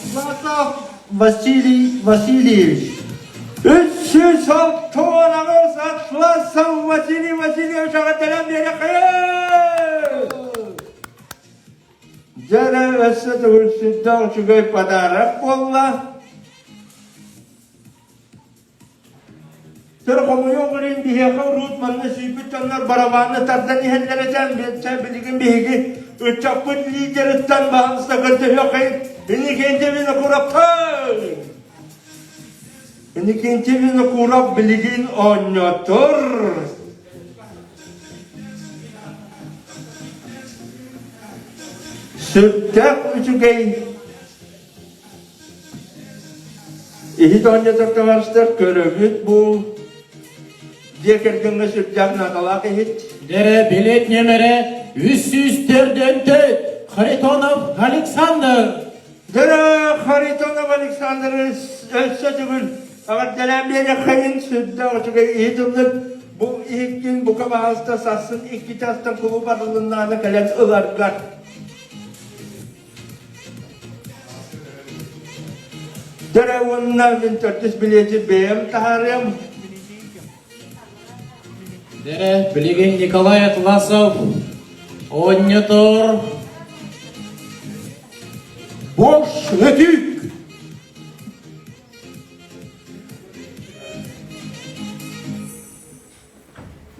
Атласов Василий Васильевич. 368 Атласов Василий Васильевич аҕатынан биэрэххэ! Дьэрэ өссө төгүл сүрдээх үчүгэй подарок буолла. Сир хомуйуох илин биһиэхэ урут манна сүүрбүт дьоннор барабааны тардан иһэллэр этэ билигин биһиги ыччаппыт лидерыттан баһаалыста көрдөһүөххэйин Иннокентий Винокуровтан Иннокентий Винокуров билигин оонньотор. Сүрдээх үчүгэй иһит оонньотор табаарыстар көрөбүт бу дьиэ кэргэҥҥэ сүрдээх наадалаах иһит. Дэрэ билет нөмерэ 304 Харитонов Александр. Дэрэ Харитонов Александр өссө төгүл эҕэрдэлээн биэриэххэйин сүрдээх үчүгэй иһит ыллыт. Бу иһиккин бука баһаалыста сарсын икки чаастан кулууп арылыннаҕына кэлэн ыларгар. Дэрэ уонна мин төрдүс билиэти бэйэм таһаарыам. Дэрэ, билигин Николай Атласов оонньотор Бош өтүүк!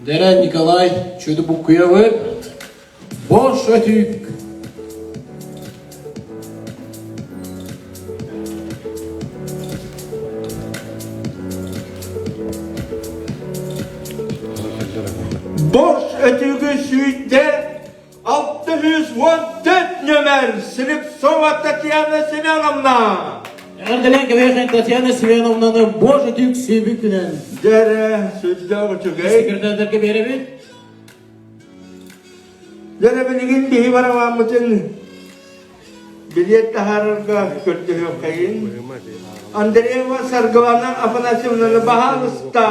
Дэрэ Николай чуду буккуйабыт. Бош өтүүк! Бош өтүүгү сүүйдэ 614 нөмер Слепцова Татьяна Семеновна. Эҕэрдэлээн кэбиһэн Татьяна Семеновнаны Бош өтүүк сүүбүкүнэн. Дэрэ сүрдээх үчүгэй. Секретардарга биэрэбит. Дьэ билигин биһи барабааммытын билиэт таһаарарга көрдөһүөххэйин. Андреева Саргылана Афанасьевнаны баһаалыста.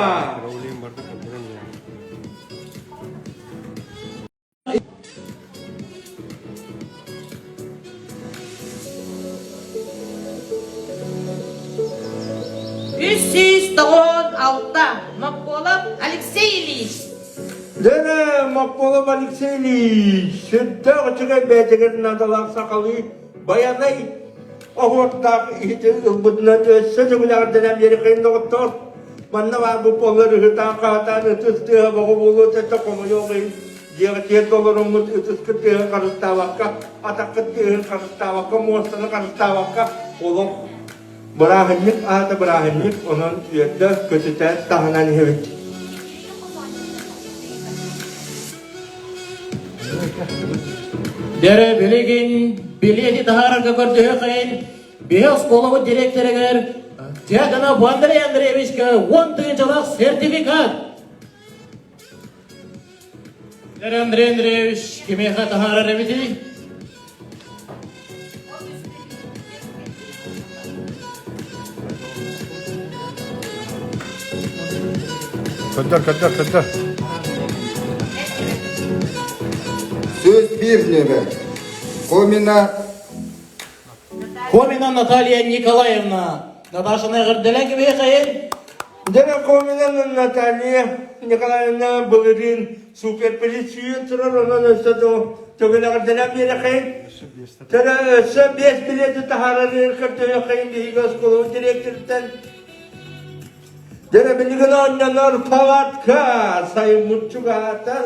396 Мокколов Алексей Ильич. Дьэ, Мокколов Алексей Ильич, сүрдээх үчүгэй бэйэтигэр наадалаах сахалыы байанай оһуордаах иһити ылбытынан өссө төгүлэҕэрдэнэн биэриэххэйин доҕоттоор. Манна баар бу поллар ыһытаан-хаһытаан ытыс тыаһа боҕо буолуо этэ хомойуох иһин дьиэҕитигэр толоруммут ытыскыт тыаһын харыстаабакка, атаххыт тыаһын харыстаабакка, муостаны харыстаабакка олох Бырааһынньык аата бырааһынньык, онон үөрдэ көтүтэ таһынан иһэбит. Дэрэ билигин билиэти таһаарарга көрдөһүөххэйин биһи оскуолабыт директорыгар Дьяконов Андрей Андреевичка 10 тыһыынчалаах сертификат. Дэрэ Андрей Андреевич кимиэхэ таһаарар эбитий? Көтөр, көтөр, көтөр. Сөз бір нөмір. Комина Комина Наталья Николаевна. Наташаны эҕэрдэлээн кэбиһиэхэйин. Дьэ, Комина Наталья Николаевна былырыын суперприз сүүйэн турар, онон өссө төгүл эҕэрдэлээн биэрэхэйин. Төрө өссө биэс билиэти таһаарар көрдөһүөххэйин биһиги оскуолабыт директорыттан. Дьэ, билигин оонньонор палатка сайыммыт чугаһаатар.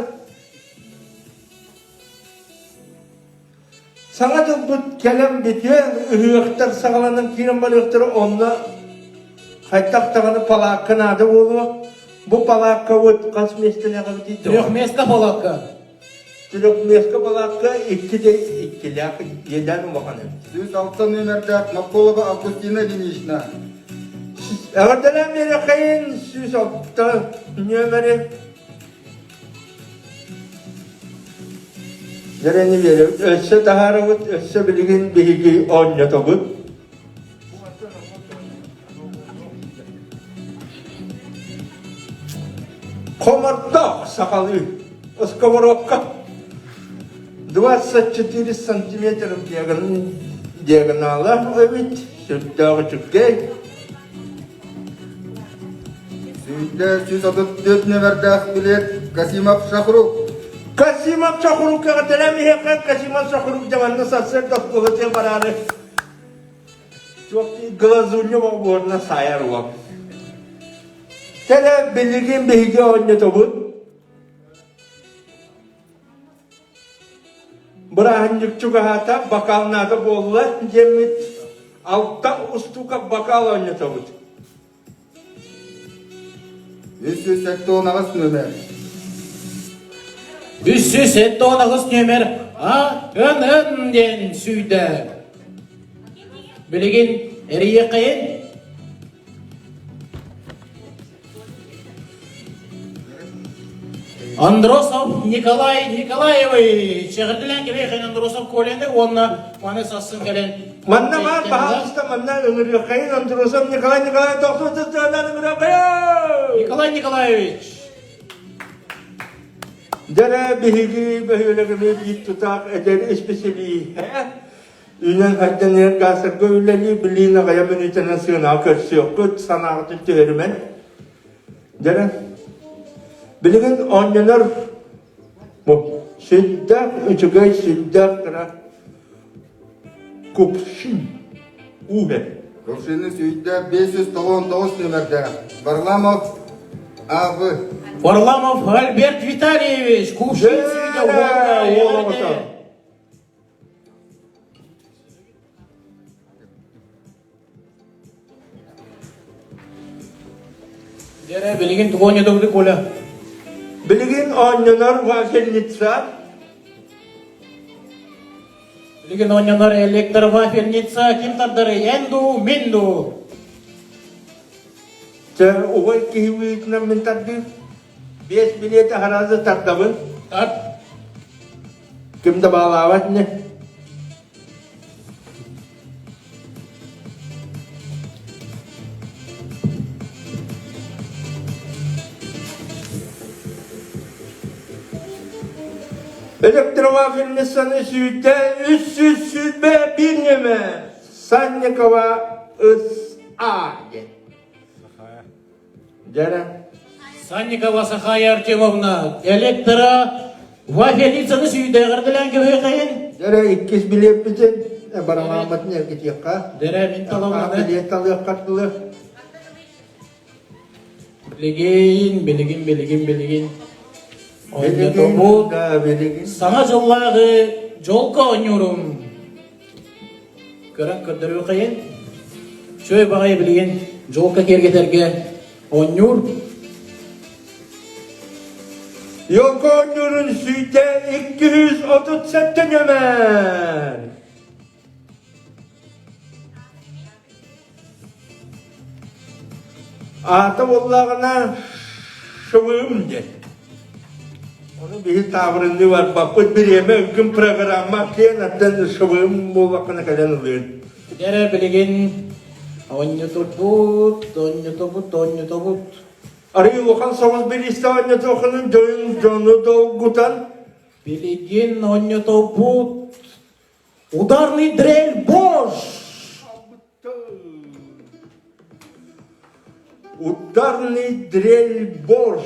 Саҥа дьылбыт кэлэн бүтүө, ыһыахтар саҕаланан киирэн барыахтара, онно хайдах даҕаны палаакка наада буолуо. Бу палааккабыт хас миэстэлээҕибитий? Трехместка палаакка. Трехместка палаакка икки де иккилээх иэдээн улахан эбит. 106 нүөмэрдээх Мокколова Августина Ильинична. Эҕэрдэлээн биэрэхэйин 106 нүөмэри Дьэрэни биэрэбит, өссө таһаарабыт, өссө билигин биһиги оонньотобут. Хомордоох сахалыы сковородка 24 сантиметров диагонала эбит, сүрдээх үчүгэй. Сүүрдэ 134 нөмердээх билет Касимов Шахрук. Касимов Шахрукка кэлэн иһэххэ Касимов Шахрук дьаманна сарсыарда оскуолатыгар бараары глазунья оҕуорна саайар уол. Кэлэ билигин биһиги оонньотобут. Бырааһынньык чугаһаата, бокал наада буолла диэммит алта устуука бокал оонньотобут. 378 нөмер. 378 нөмер. А Н Н диэн сүүйдэ. Билигин эрийиэххэйин. Андросов Николай Николаевич эҕэрдэлээн кэлиэхин Андросов Коляны уонна маны сассын кэлэн Манна баар баһаалыста манна ыҥырыаххайын Андросов Николай Николаевич тохтуу ыҥырыаххайын Николай Николаевич Дьэрэ биһиги бөһүөлэгибит биир тутаах эдэр исписэлииһэ Үүнэн хайдан газарга үлэлии билиин аҕайа мүнүүтэнэн сыанаҕа көрсүөххүт, санааҕытын түһэримэн. Дьэрэ, билигин оонньонор бу сүрдээх үчүгэй, сүрдээх кыра купшин ууһэ. Кувшины сүүйдэ 599 нүөмэрдээх Варламов А.В. Варламов Альберт Витальевич, кувшин сүүйдэ уолла Дьэрэ, билигин тугу оонньотобут Коля? Билигин оонньонор вафельница. Билигин оонньонор электровафельница ким тардары эн дуу, мин дуу? Чэ, угай киһи быһыытынан мин тардыым. Биэс билиэти араазы тардабын. Тарт. Ким да баалаабат ини. Электровафельницаны сүүрдэ 321 нөмө Санникова ыс А диэн. Дьэрэ. Санникова Сахая Артемовна, электро вафельницаны сүүдэҕэрдэлээн кэбиһэххин. Дьэрэ иккис билиэппитин барамааммытын эргитиэххэ. Дьэрэ мин талабын. Билиэт талыахха дылы. Билигин, билигин, билигин, билигин. Оонньотобут. Саҥа дьыллааҕы дьолго оонньуурум. Көрөн көрдөрүөххэйин. Үчүгэй баҕайы билигин дьолго киэргэтэргэ оонньуур. Йоко оонньуурун сүүтэ 237 нөмер. Аата буоллаҕына шыбыым диэн. Ону биһи таабырынныы барбаппыт бириэмэ өлгүм программа киэн аттан шыбыым буоллаххына кэлэн ылыын. Эрэ билигин оонньотубут, оонньотобут, оонньотобут. Арый улахан соҕус бириистэ оонньотуоххунун дьойун дьону долгутан. Билигин оонньотобут Ударный дрель Бош! Ударный дрель Бош!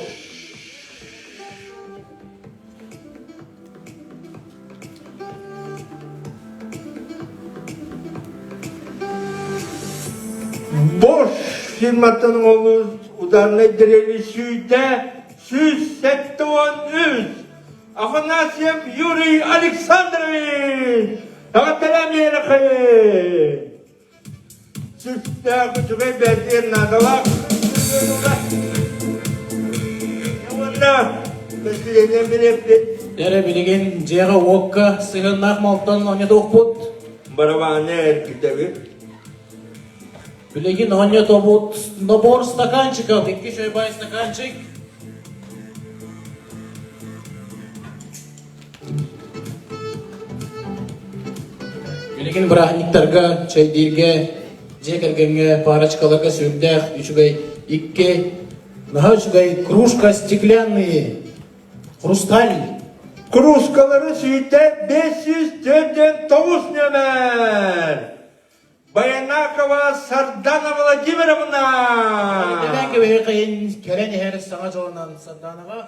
Бош фирматтан оҥоһуллубут ударнай дрели сүүйтэ 173 Афанасьев Юрий Александрович! Эҕэрдэлээн Сүрдээх үчүгэй бэрдиэн наадалаах уонна бэсилиэнньэ билэппит. Эрэ билигин дьиэҕэ-уокка сыһыаннаах малтан оонньотуохпут. Барабааны эргитэбит. Билигин оонньотобут набор стаканчиков, икки чайбай стаканчик. Билигин бырааһынньыктарга, чэйдииргэ, дьиэ кэргэҥҥэ парочкаларга сүрдээх үчүгэй икки наһаа үчүгэй кружка стеклянные, хрусталь. Кружкалары сүүйтэ 549 нөмер. Баянакова Сардана Владимировна! Кэлэн иһэр саҥа дьолунан Сарданаҕа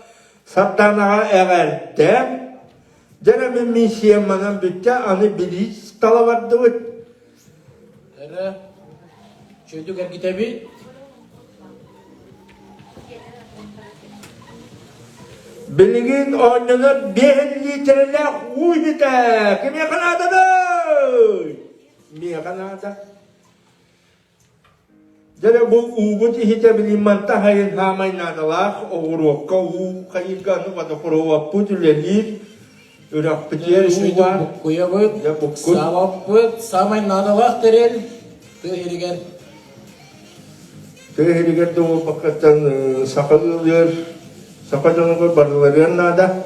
Сарданаҕа эҕэрдэ! Дьэ мин миссиям манан бүттэ, аны билиис тала бардыбыт. Эрэ, чөйдүк эргитэбит. Билигин оонньонор биэһин лиитэрэлээх уу иһитэ кимиэхэ нааданый? Миэхэ наада. Дьэ бу уубут иһитэ билин манта хайын хаамай наадалаах оҕуруокка уу хайыырга аны водопроводпут үлэлиир. Үрэхпитигэр уу баар. Буккуйабыт, саабаппыт, саамай наадалаах тэрил тыа иһигэр. Тыа иһигэр да буолбаккаттан саха ыалыгар, саха дьонугар барыларыгар наада.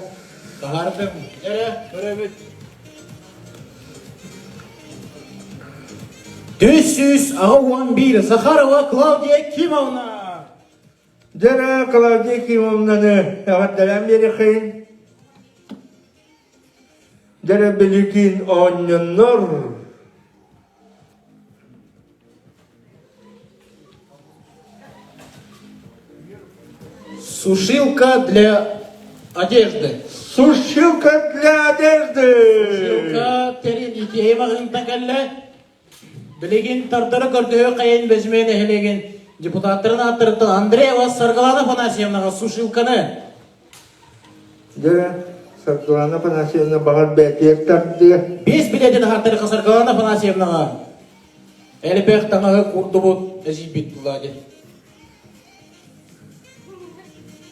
Таһаардым. Эрэ, көрөбүт. 481 Захарова Клавдия Кимовна. Дьэ, Клавдия Кимовнаны эҕэрдэлээн биэриэххэйин. Дьэ, билигин оонньоннор. Сушилка для одежды. Сушилка для одежды! Сушилка тэрил итиэйэ маҕаһыынтан кэллэ. Билигин тардары көрдөһүү хайын Бэзимэ нэһилиэгин депутаттарын ааттарыттан Андреева Саргылана Афанасьевнаҕа сушилканы. Дьэ, Саргылана Афанасьевна баҕар бээтиэр тардыа. Биэс билиэтин аһартарыха Саргылана Афанасьевнаҕа. Элбэх таҥаһы курдубут эзийбит Влади.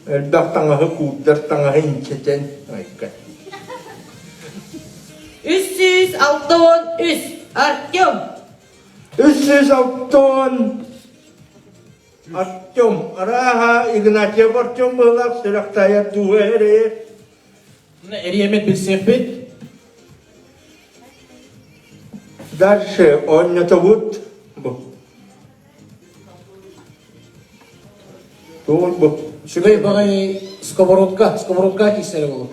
Элбэх таҥаһы куурдар таҥаһы инчэтэн айка. 363 Артем. 360 Артем. Арааһа Игнатьев Артем быһылаах сүрэхтайар дууһа эрэйэ. Эриэмит билсиэхпит. Дальше оонньотобут. Бу. Тугун бу? Үчүгэй баҕайы сковородка, сковородка киирсэрэ буолуо.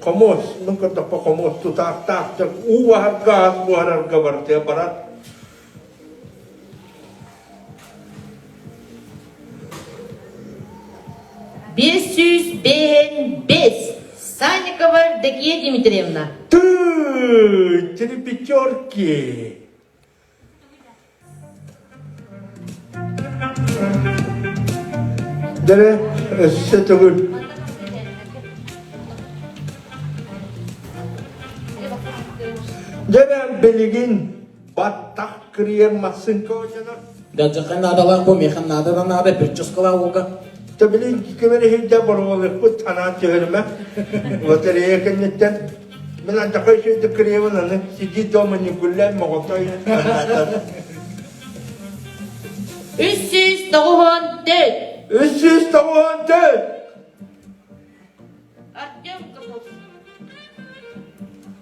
Хомуос, мин көрдөхпө хомуос тутаахтаах уу аһарга ас буһарарга барытыа барар. 505 Санникова Евдокия Дмитриевна. Ты, три пятерки. Дэрэ, өссө төгүл. Дэрэ, билигин баттах кырыйар массыынка оонньонор. Дьадьахан наадалаах бу, миэхэ наада да наада, прическалаах уолга. Та билин кимэр иһирдэ боруолукпут анаан түһэрмэ. Лотерея кэнниттэн Мин антахай үчүгэйдик кырыйабын аны сидит дома не гуляй моҕотой 394. 394. Артем Котовцев.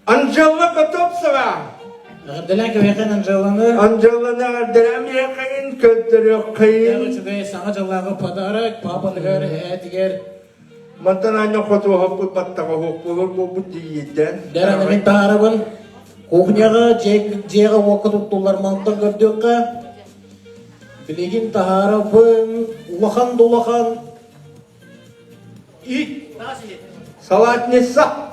Анжела Котовцева. Эҕэрдэлээн кэбиһэн Анжеланы. Анжеланы эҕэрдэлээн биһиэхэйин көрдөрүөххэйин. Үчүгэй саҥа дьыллааҕы подарок папаныгар, эһээтигэр Мантан аанньа хотуоһаппыт баттаҕа оһох буолар буолбут диийдэн. Дэрэн мин таарабын. Кухняҕа, дьиэҕэ уокка туттуллар мантан көрдүөххэ. Билигин таһаарабын улахан да улахан ит. Салатница.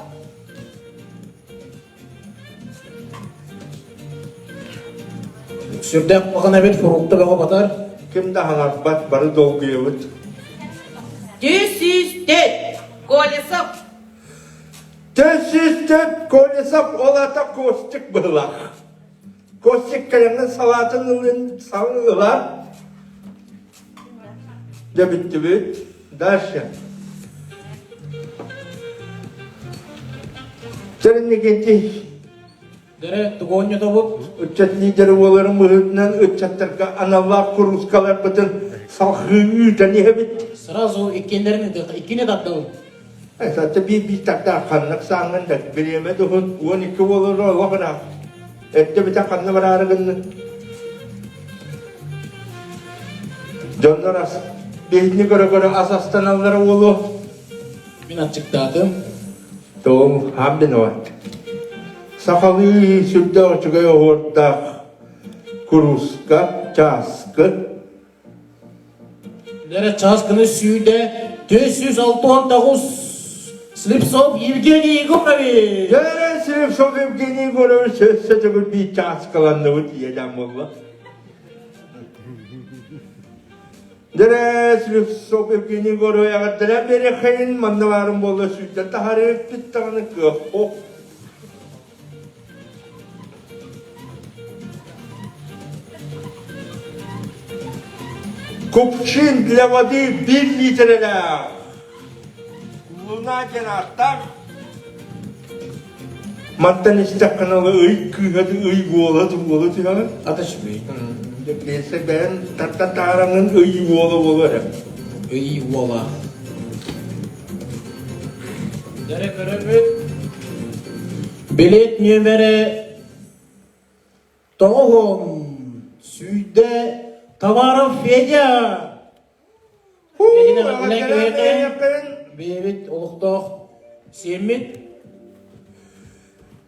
Сүрдээх улахан эбит фрукта бөҕө батар. Ким да хаҥарбат, бары долгуйабыт. 404 Колесов. 404 Колесов ол ата Костик быһылаах. Костик кэлэҥҥин салаатын ылын саҥ ылар. Дьэ бүттүбүт. Дальше. Чэринникинти Дэрэ, тугу оонньотобут? Ыччат лидері буоларын быһыытынан ыччаттарга аналлаах куруускаларбытын салҕыы ыытан иһэбит. Сразу иккиэннэрин иккини тардабын. Эсэтэ биир-биир тардаах ханнык сааҥҥын да бириэмэ дуһун 12 буолара олох ыраах. Эрдэ бүтэн ханна бараары гыннын? Дьоннор ас биһини көрө-көрө ас астаналлара буолуо. Мин аччыктаатым. Тоҕум хаам виноват. Сахалыы сүрдээх үчүгэй оһуордаах курууска, чааскы. Лера чааскыны сүүдэ 469 Слепцов Евгений Егорович. Лера Слепцов Евгений Егорович өссө төгүл биир чааскаланныбыт ийэлээн буолла. Дэрэ Слепцов Евгений Егорович эҕэрдэлээн биэриэххэйин манна баарым буолла сүүрдэн таһаарыыппыт даҕаны кыах Купчин для воды биир литрэлээх. Луна диэн ааттаах. Мантан истэххинэ ол ый кыыһа ый уола уола түһэҕин. Ата үчүгэй. Дьэ бэйэн тардан таараҥын ый уола буолар эрэ. Ый уола. Дэрэ көрөбүт. Билет нүөмэрэ тоҕуһун сүүрдэ Товаров Федя. Бэйэбит олохтоох сиэммит.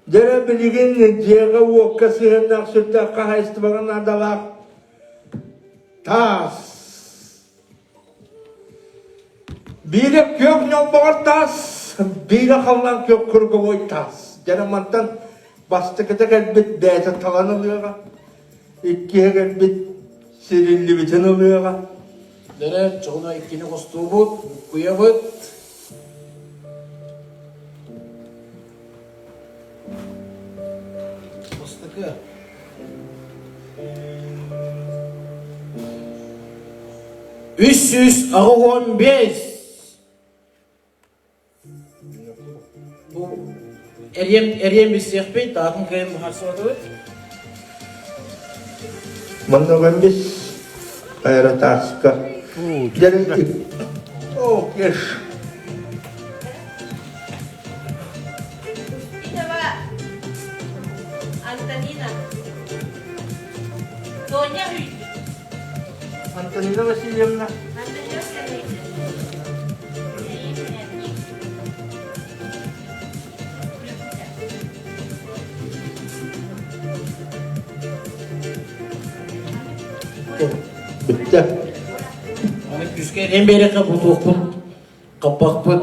Дьэрэ билигин дьиэҕэ-уокка сыһыаннаах сүрдээх хаһаайыстыбаҕа наадалаах таас. Биирэ күөх ньолбоҕор таас, биирэ халлаан күөх круговой таас. Дьэрэ мантан бастакыта кэлбит бэйэтэ талан ылыаҕа. Иккиһэ кэлбит сириллибитин ылыаҕа. Дэрэ, чоҕуна иккини хостуубут, буккуйабыт. Бастакы. 385. Бу эриэм эриэм билсиэхпит, таатын кыайан быһаарсыбатыбыт. Манныгын бис аэротааска. О, кеш. Устинова Антонина. Тоня Үйтүк. Антонина Васильевна. Антонина Васильевна. Бүттэ. Аны күүскэ эриэн биэрэххэ бутуохпут, хаппахпыт.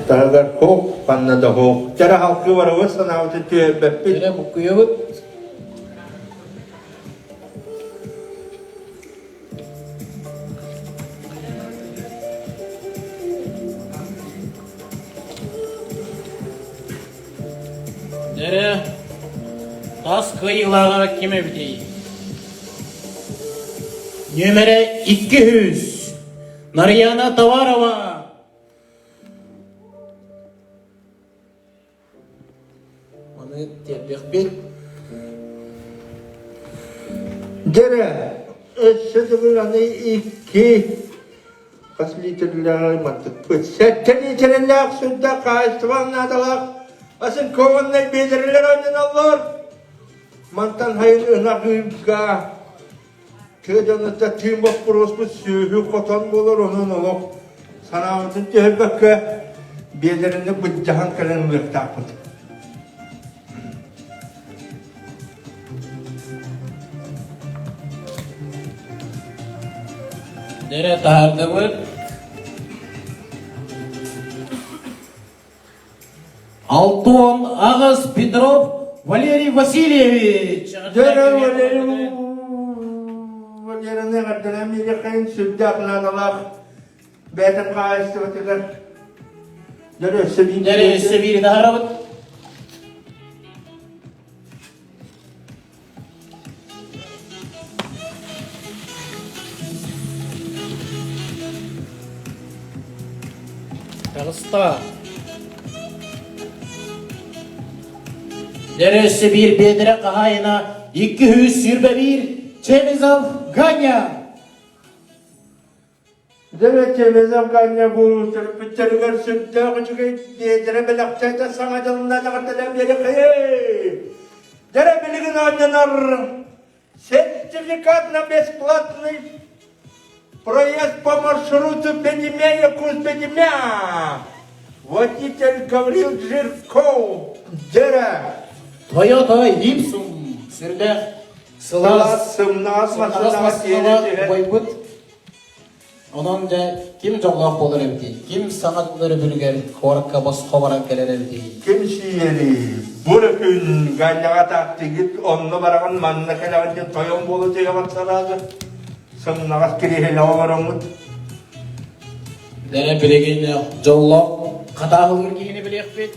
Таһыгар хоох, ханна да хоох. Чара халкы барабыт санаабытын түһэрбэппит. Эрэ буккуйабыт. Эрэ тас кыайыылааҕа ким эбитий? Нүөмэрэ 200 Нарьяна Товарова. Маны тиэрдиэхпит. Дьэрэ, өссө төгүл аны икки хас литрэлээх мантыкпыт. Сэттэ литрэлээх сүрдээх хаһаайыстыбаҥ наадалаах оцинкованнай биэдэрэлэр оонньоноллор. Мантан хайын ынах ыырга тыа дьонуттан тыын боппуруоспут сүөһү хотон буолар, онон олох санаабытын түһэрбэккэ биэлэрини былдьаһан кэлэн ылыахтаахпыт. Дэрэ таһаардыбыт. Алтон аҕыс Петров Валерий Васильевич. Дьэ, Валерий Валерийны эҕэрдэлээн биэриэххэйин сүрдээх наадалаах бэйэтин хаһаайыстыбатыгар дьэ өссө биир Дьэ, өссө биири таһаарабыт. Таҕыста. Дөрөссө биир биэдэрэ хаһаайына 221 Чемизов Ганя. Дьэ, Чемезов Ганя бу төрөппүттэригэр сүрдээх үчүгэй биэдэрэ бэлэхтээтэ саҥа дьылынан эҕэрдэлээн биэриэххэйэй! Дьэ, билигин оонньонор сертификат на бесплатный проезд по маршруту Бедимя Куз-Бедимя. Водитель Гаврил Жирков. Дьэрэ. Toyota Ipsum сүрдээх сылаас Сылаас сымнаҕас массыынаҕа массыынаҕа бойбут Онон дьэ ким дьоллоох буолар эбитий? Ким саҥа өрөбүлүгэр куоракка босхо баран кэлэр эбитий? Ким сиэрий? Бу эрэ күн Ганяҕа таактыгыт онно бараҕын манна кэлэҕин диэн тойон буола түһэҕин санаата. Сымнаҕас кириэһилэҕэ олороҥҥут. Дэрэ билигин дьоллоох хатааһылыыр киһини билиэхпит.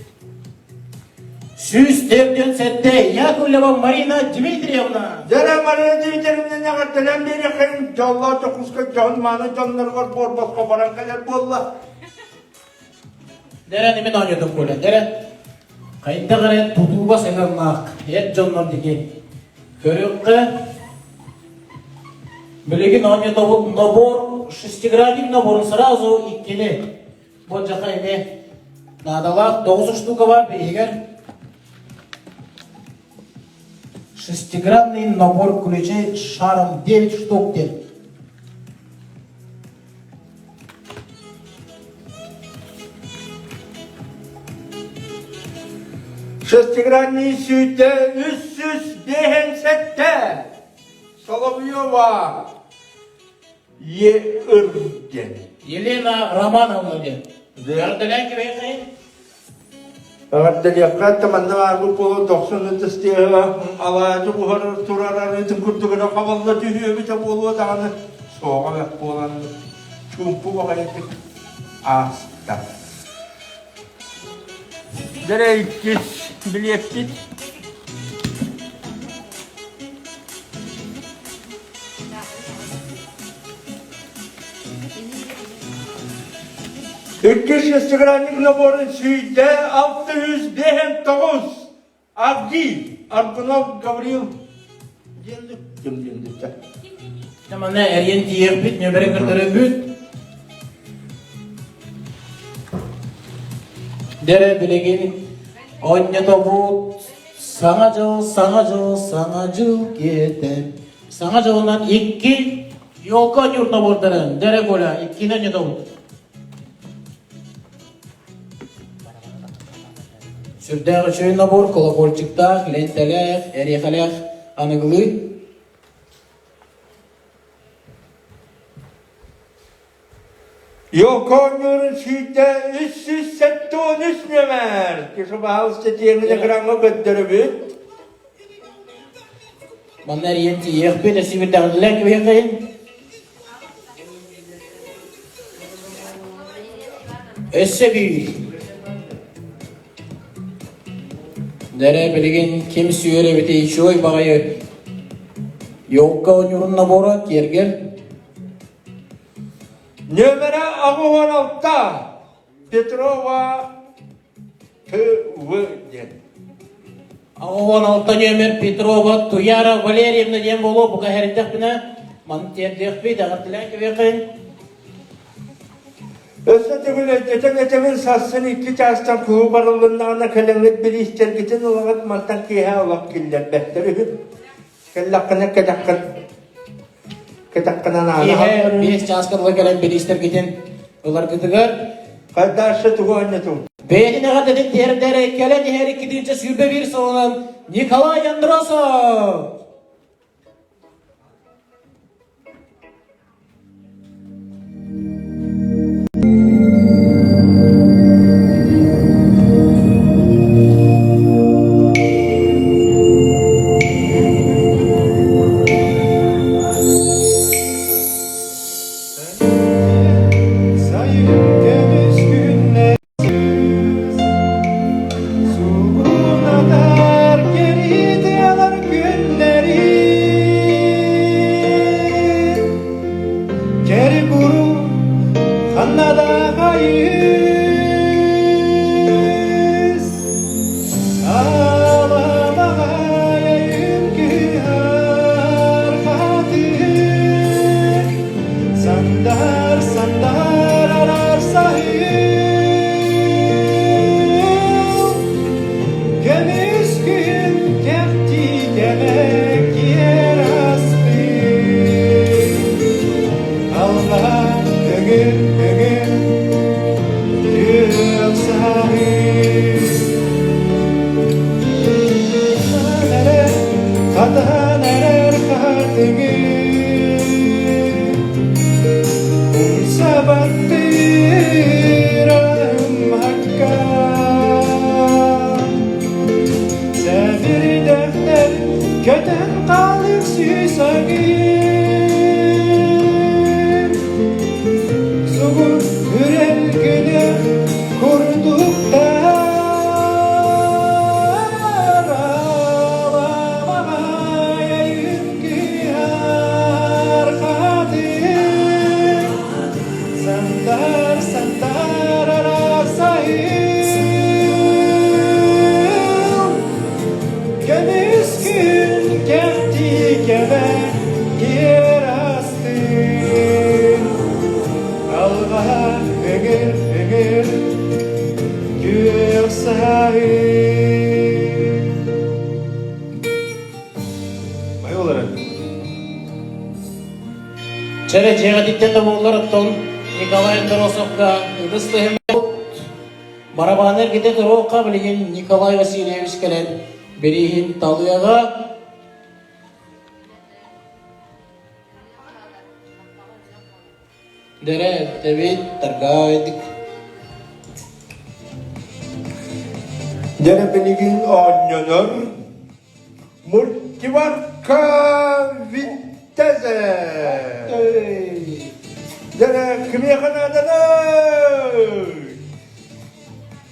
147 Яковлева Марина Дмитриевна. Дьэрэ Марина Дмитриевна эҕэрдэлээн биэриэххин дьоллоох Дьокуускай дьоһун мааны дьонноругар буорбосхо баран кэлэр буолла. Дэрэн имин оонньотук Коля, дэрэн. Хайдах эрэ тутууга сыһыаннаах эр дьоннор диги. Көрүөххэ, билигин оонньотобут набор, шестигранник наборун сразу иккини. Бу дьаха ини наадалаах тоҕус штука бар биһигэр. Шестигранный набор ключей шаром 9 штук диэн. Шестигранный сүүтэ 357 Соловьева Е диэн. Елена Романовна диэн. Эҕэрдэлээн кэбиһиэххэйин. Эҕэрдэлиэххэ манна баарбыт буолуо дохсун ытыс тыаһа алаадьы буһарар турар арыытын курдугуна хабалла түһүө эбитэ буолуо даҕаны суоҕа бэрт буолан чуумпу баҕайытык ааста. Дэрэ иккис билиэппит Иккис шестигранник наборун сүүйдэ 659 Авдий Аргунов Гаврил диэн ким диэн Манна эрийэн тиийэрбит, нөмерин көрдөрөбүт. Дэрэ билигин онньотобут Саҥа дьыл, саҥа дьыл, саҥа дьыл киэтэ. Саҥа дьылынан икки елка ойуур набордарын, дэрэ Коля, иккини онньотобут. Сүрдээх үчүгэй набор, колокольчиктаах, лентэлээх, эриэхэлээх, аныгылыы. Елка оонньуурун сүүрдэ 373 нүөмэр. Киша баһаалыста тиэмин экраҥҥа көрдөрөбүт. Манна эрийэн тиийиэхпит, эсибирдэҕинлэ кэбиһиэххэйин. Өссө биир. Дэрэ билигин ким сүөр эбитий үчүгэй баҕайы елка оонньуурун набора киэргэл Нүөмэрэ 86 Петрова Т.В. диэн. 86 нүөмэр Петрова Туяра Валерьевна диэн буолуо бука эрдэхпинэ маны тиэрдиэхпит эҕэрдэлээн кэбиэххин. Өссө төгүл өйдөтөн этэбин сарсын икки чаастан куһу барыллыннаҕына кэлэҥҥит бириистэргитин ылаҕыт мантан киэһэ олох киллэрбэттэр үһү. Кэллэххинэ кэтэххин кэтэххинэн аана Киэһэ биэс чааска дылы кэлэн бириистэргитин ыларгытыгар Хайдаашы тугу оонньотуҥ? Бэйэтин эҕэрдэтин тиэрдэр кэлэн иһэр 221 сылынан Николай Андросов! Sayın temiz günler Sugunatar geri günleri Keri kuru ханнада хайыс Аламаҕай үҥкүһэр хатыр Сандар, сандар арар саһыл Көмүс күн кэхтии кэмэ киэр аспыт Аллаһ көҥүл көҥүл күөх саһыл Хатан эрэр хатыҥы. Чэрэ дьиэҕититтэн да буоллар оттон Николай Андросовка ытыс тыһын барабааны эргитэ туруохха билигин Николай Васильевич кэлэн бирииһин талыаҕа. Дэрэ эбит таргаайдык. Дьэ билигин оонньонор мультиварка Виттезе. Дьэ кимиэхэ нааданый?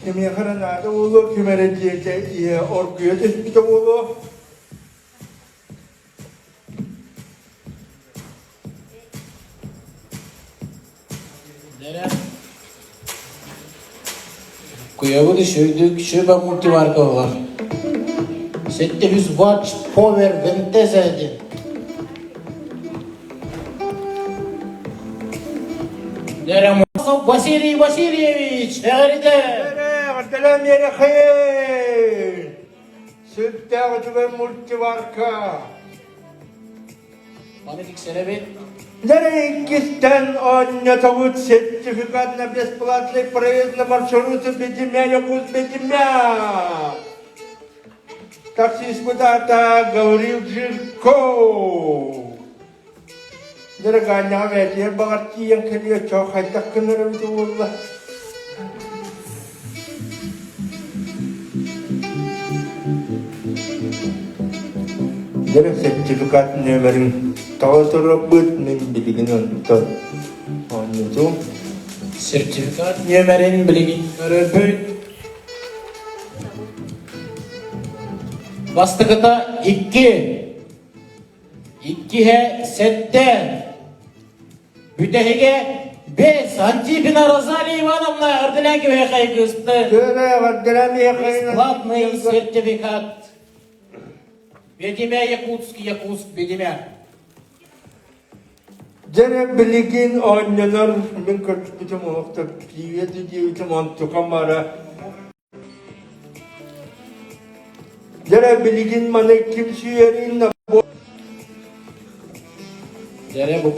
Кимиэхэ эрэ наада буолуо, ким эрэ диэтэ иһэ оргуйа түспүтэ буолуо. Куйабыт үчүгдүк сүбэ мультиварка ылар. 700 ватт Power Ventesa диэн. Василий Васильевич, эҕэрдэ! Эҕэрдэлээн биэрэхин! Сүрдээх үчүгэй мультиварка. Маны тиксэрэбит. Дьэ иккистэн оонньотобут сертификат на бесплатный проезд на маршруту Бедимя Якут Бедимя. Таксист аата Гаврил Жирков. Дьэ бэйэтигэр баҕар тиийэн кэлиэ чоо хайдах гынар эбитэ буолла. Дьэ сертификат нүөмэрин тоҕо турарбыт мин билигин онтон оонньотум. Сертификат нүөмэрин билигин көрөбүт. Бастакыта икки. Иккиһэ сэттэ. Бүтэһигэ бэс Антипина Розалия Ивановна эҕэрдэлээн кэбиһиэхэй кыысты. Бесплатный сертификат. Бедимя Якутск, Якутск, Бедимя. Дьэ билигин оонньонор мин көрбүтүм олохтор привет диэбитим онтукам бара Дьэ билигин маны ким сүүйэрин Дьэ бу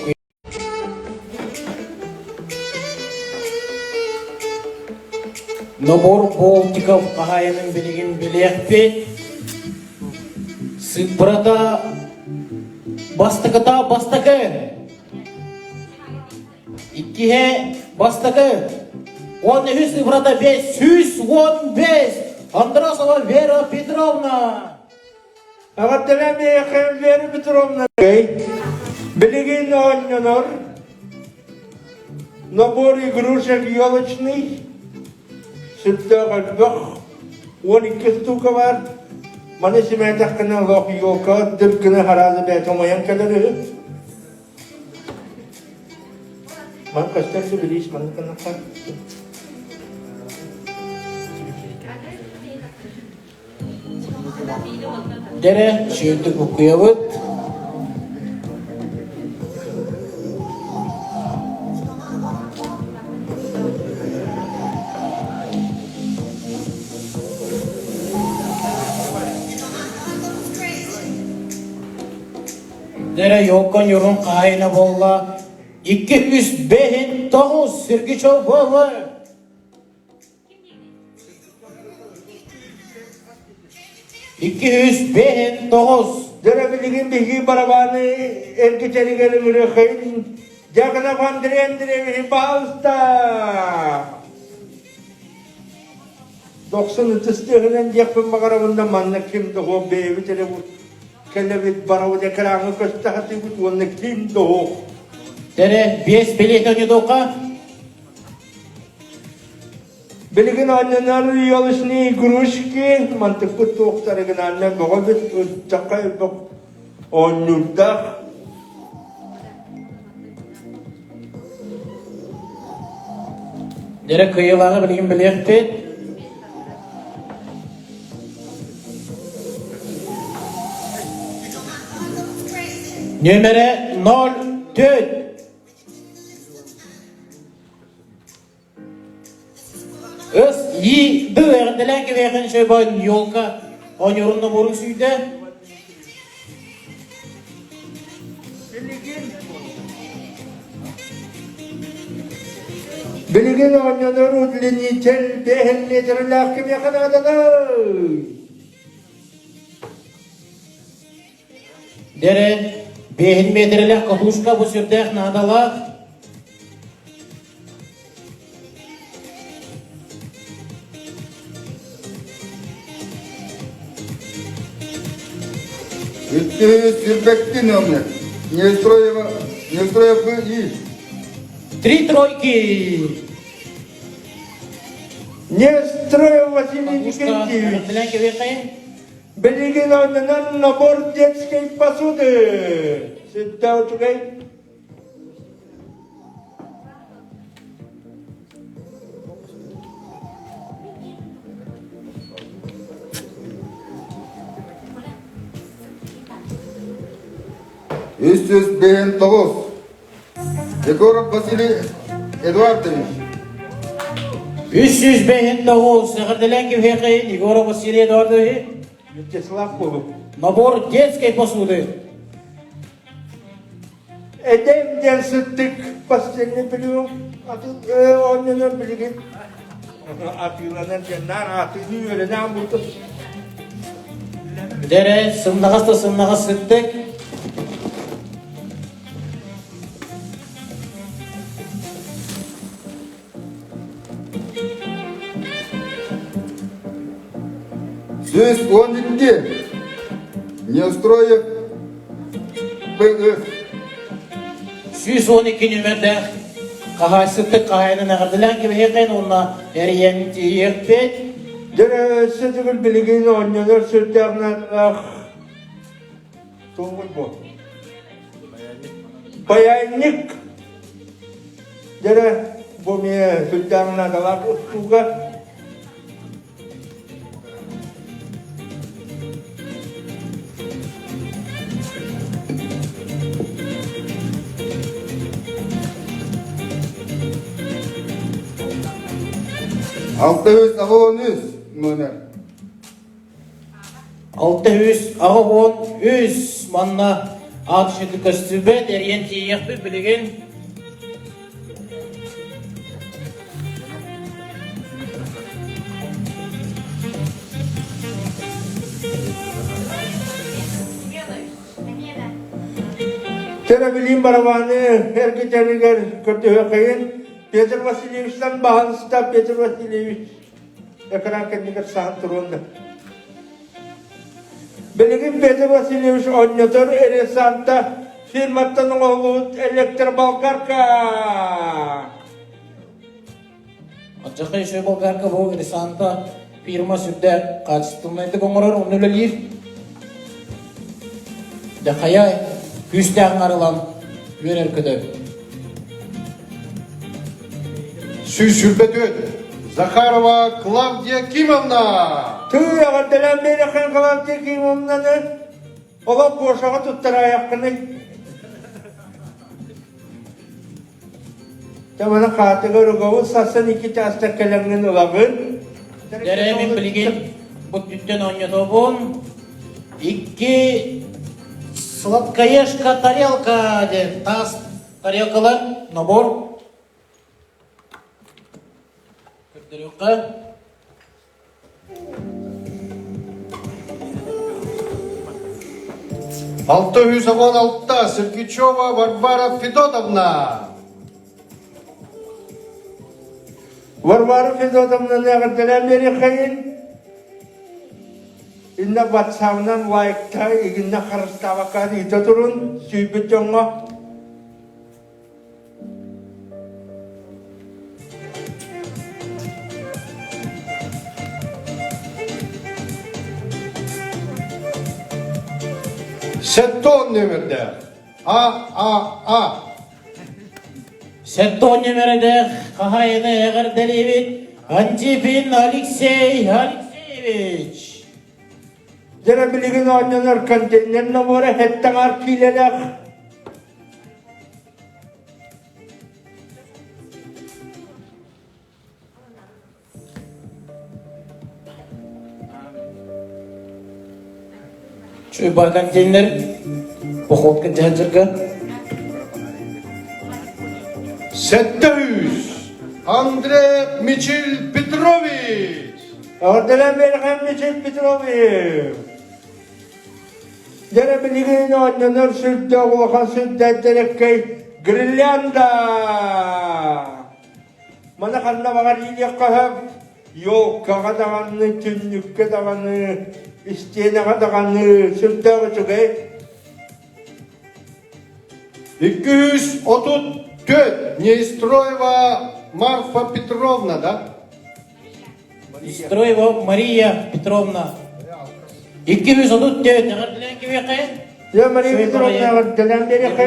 Нобор Болтиков хаһаайынын билигин билиэхпит. Сыппырата бастакыта бастакы. Иккиһэ бастакы. Уонна үһүс цифрата 515. Андросова Вера Петровна. Эҕэрдэлээн Вера Петровна. Билигин оонньонор набор игрушек елочный сүрдээх элбэх 12 штука бар. Маны симээтэххинэ олох елка дыркыны хараазы бэйэтэ умайан кэлэр үһү. Ман көстөр сүбүлүүс маннык гыннахха. Дэрэ, сүүрдүк буккуйабыт. Дэрэ Йокон Юрун хаһайына буолла 205 9 Сергичев ВВ. 205 9 Дьэ билигин биһиги барабааны эргитэригэр ыҥырыаххайын Дьяконов Андрей Андреевич баһаалыста Дохсун ытыс тыаһынан диэхпин баҕарабын да манна ким да суох бэйэбит эрэ кэлэбит барабыт экраҥҥа көстө сатыыбыт уонна ким да суох. Дэрэ биэс билиэтэ ойнодуохха. Билигин оонньонор елочные игрушки мантыкпыт туохтарыгынаанна бөҕө бүт ыччакка элбэх оонньуурдаах. Дэрэ кыайыылааҕы билигин билиэхпит. Нүөмэрэ 04. Өс И Д эҕэрдэлээн кэбиэхин сөбөн елка оонньуурун нобуорун сүүйдэ. Билигин оонньонор удлинитель бэһин метрлээх кимиэхэ нааданый? Дэрэ, бэһин метрэлээх катушка бу сүрдээх наадалаах. Үттүһү сүрбэкти номер. Неустроева, Неустроев И. Три тройки. Неустроев Василий Никитич. Билигин оннунан набор детской посуды. Сүттэ үчүгэй. 359. Егоров Василий Эдуардович. 359 эҕэрдэлээн кэбиһиэххэйин Егоров Василий Эдуардович. Вячеслав Кулук. Набор детской посуды. Эдэм диэн сыттык постельный белье оонньонор билигин атыыланар диэн наар атыыны үөрэнээн бултум. Дэрэ сымнаҕас да сымнаҕас сыттык. 112. Неустроев ПФ. 112 нүмердээх хаһаайсыттык хаһаайынын эҕэрдэлээн кэбиһиэххин уонна эрийэн тиийиэхпит. Дьэ, өссө төгүл билигин оонньонор сүрдээх наадалаах туоҕуй бу? Паяльник. Дьэ, бу эмиэ сүрдээх наадалаах устууга. 683 номер. 683 манна аат сүтү көстүбэт эрийэн тиийиэхпит билигин Теребилин барабаны эргитэригэр көрдөһүөххэйин Петр Васильевичтан баһылыста Петр Васильевич экран кэннигэр саһан туруон да. Билигин Петр Васильевич оонньотор Ресанта фирматтан оҥоһуллубут электроболгарка. Аччакай үчүгэй болгарка бу Ресанта фирма сүрдээх хаачыстыбаннайдык оҥорор, онно үлэлиир. Дьэ хайа күүстээх арылан үөрэр көтөр. 124. Захарова Клавдия Кимовна! Тыы эҕэрдэлээн биэрэххин Клавдия Кимовнаны олох буошаҕа туттараайаххыный. Тамана хаатыгар угабын сарсын икки чаастар кэлэҥҥин ылабын. Дэрэ мин билигин бу түттэн оонньотобун. Икки сладкоежка тарелка диэн таас тарелкалар набор. Көрдөрүөххэ. 616 Сергичева Варвара Федотовна. Варвара Федотовнаны эҕэрдэлээн биэриэххэйин. Инна ватсабынан лайкта игиннэ харыстаабакка ыыта турун сүүйбүт дьоҥҥо. Сеттон нөмірдээх. А А А. Сеттон нөмірдээх хаһайыны эҕэрдэлиибит Антипин Алексей Алексеевич. Дьэ билигин оонньонор контейнер набора хэттаҥар киилэлээх Чуйба контейнер походка дьаһалдьарга 700. Андрей Мичил Петрович! Эҕэрдэлээн биэрэхэм Мичил Петрович! Дьэрэ билигин оонньонор сүрдээх улахан сүрдээх дьэрэккэй гирлянда! Маны ханна баҕар иилиэххэ сөп, елкаҕа даҕаны, түннүккэ даҕаны, истиэнэҕэ даҕаны сүрдээх үчүгэй. 234 Неистроева Марфа Петровна, да? Строева Мария Петровна. 234 эҕэрдэлээн кимиэхэ? Я Мария Петровна эҕэрдэлээн биэриэххэ.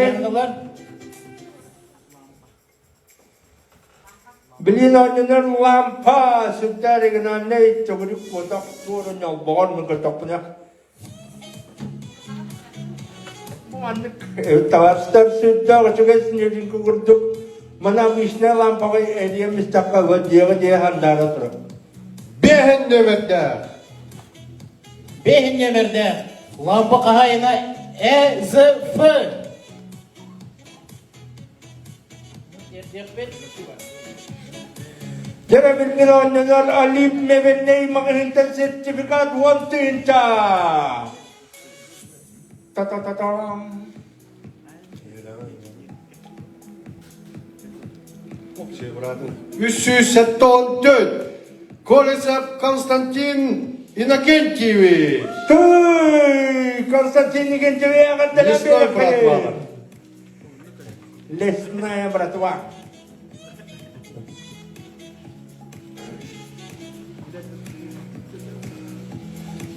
Билин оонньонор лампа сүрдээх оригинальнай төгүрүк куотах туора ньолбоҕор мин көрдөхпүнэ маннык табаарыстар сүрдээх үчүгэй снежинка курдук мана обычная лампаҕа эрийэн истэххэ дьиэҕэ дьиэ сандаара турар. Бэһин нөмердээх. Бэһин нөмердээх. Лампа хаһаайына ЭЗФ. Дьэ билигин оонньонор Олимп мебельнэй маҕаһыынтан сертификат 10 000. Та-та-та-там. 374 Колесов Константин Иннокентьевич. Тыый, Константин Иннокентьевич Лесной братва. Лесная братва.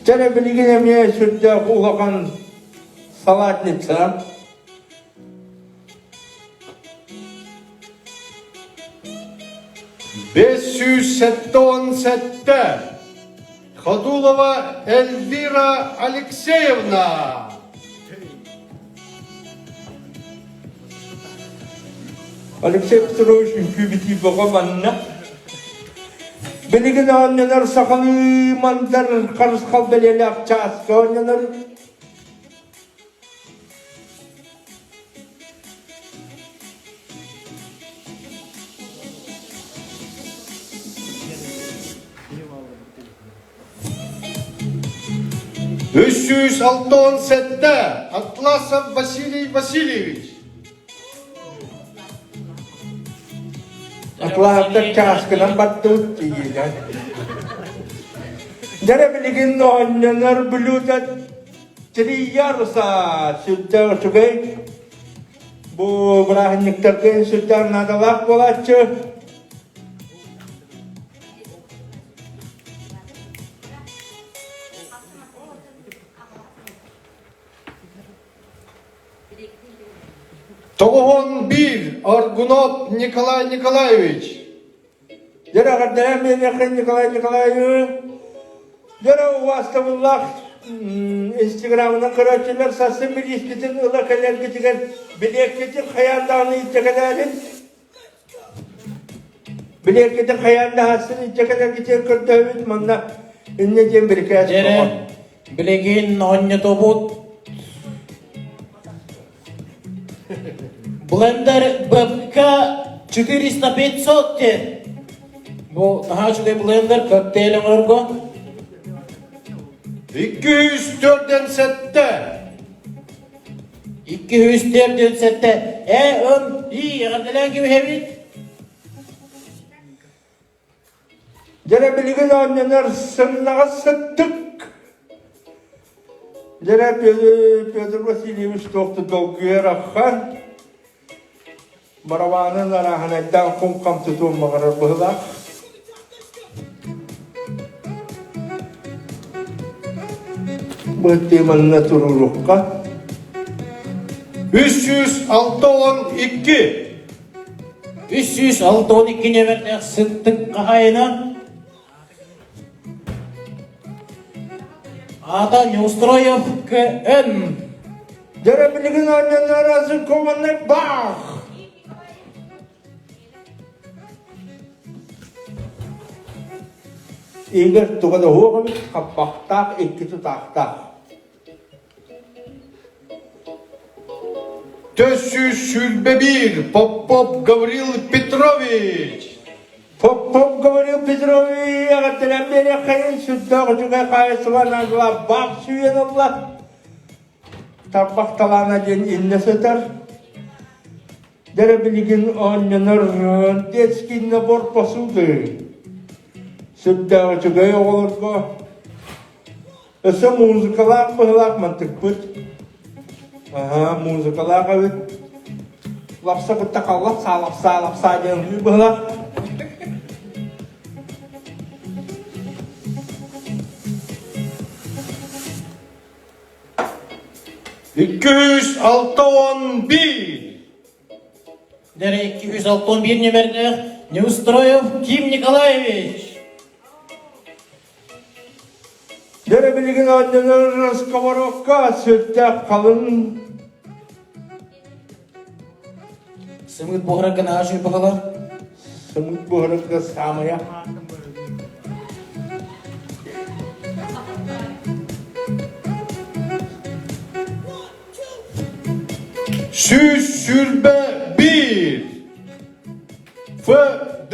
Чэрэ билигин эмиэ сүрдээх улахан салатница. 577 Ходулова Эльвира Алексеевна. Алексей Петрович үҥкүү-битии бөҕө манна. Билигин оонньонор сахалыы мандар харысхал бэлиэлээх чааска оонньонор. 367 Атласов Василий Васильевич. Атлааттар чааскынан бардыбыт тиийиинэн. Дьэрэ билигин оонньонор блюдо три яруса сүрдээх үчүгэй. Бу бырааһынньыктарга сүрдээх наадалаах буолааччы. 91 Аргунов Николай Николаевич. Дьэ эҕэрдэлээн биэриэххин Николай Николаевич. Дьэ убаастабыллаах инстаграмынан көрөөччүлэр сарсын билиискитин ыла кэлэргитигэр билиэккитин хайаан даҕаны илдьэ кэлээрин. Билиэккитин хайаан да сарсын илдьэ кэлэргитигэр көрдөһөбүт манна инньэ диэн бирикээс Дьэрэ, билигин оонньотобут. Блендер БК 400-500 диэн. Бу наһаа үчүгэй блендер коктейль оҥорорго. 247. 247. Э, ын, и, эҕэрдэлээн кэбиһэбит. Дьэрэ билигин оонньонор сымнаҕас сыттык. Дьэрэ Петр Васильевич туох да долгуйар ахан. Барабаанын арааһынайдаан кум-хам тутуон баҕарар быһыылаах. Быһыттыы манна туруорукка. 362. 362 нөмердээх сыттык хаһаайына аата Неустроев КН. Дьэрэ билигин оонньонор азыкованный бах! Игорь туга да суох эбит, хаппахтаах, икки тутаахтаах. 421 Попов Гаврил Петрович. Попов Гаврил Петрович эҕэрдэлэн биэриэххэйин сүрдээх үчүгэй хаһаайыстыба баах сүүйэн ылла. Тарбах талаана диэн иннэ сытар. Дэрэ билигин оонньонор детский набор посуды. Сүрдээх үчүгэй оҕолорго Өссө музыкалаах быһылаах мантыкпыт. Аһа, музыкалаах эбит. Лапса кытта халлапса лапса лапса диэн үһү быһылаах. 261. Дэрэ 261 нөмердээх Неустроев Ким Николаевич. Дьэ билигин оонньонор сковородка сүрдээх халыҥ Сымыыт буһарарга наһаа үчүгэй баҕалар. Сымыыт буһарарга саамайа. 121. Ф Д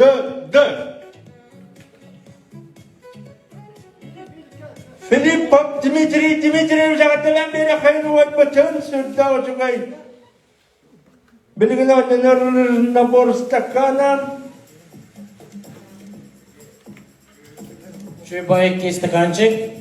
Д. Филиппов Дмитрий Дмитриевич эҕэрдэлээн биэриэххэйин уойбутун сүрдээх үчүгэй. Билигин оонньонор набор стакана. Үчүгэй баайыкки стаканчик.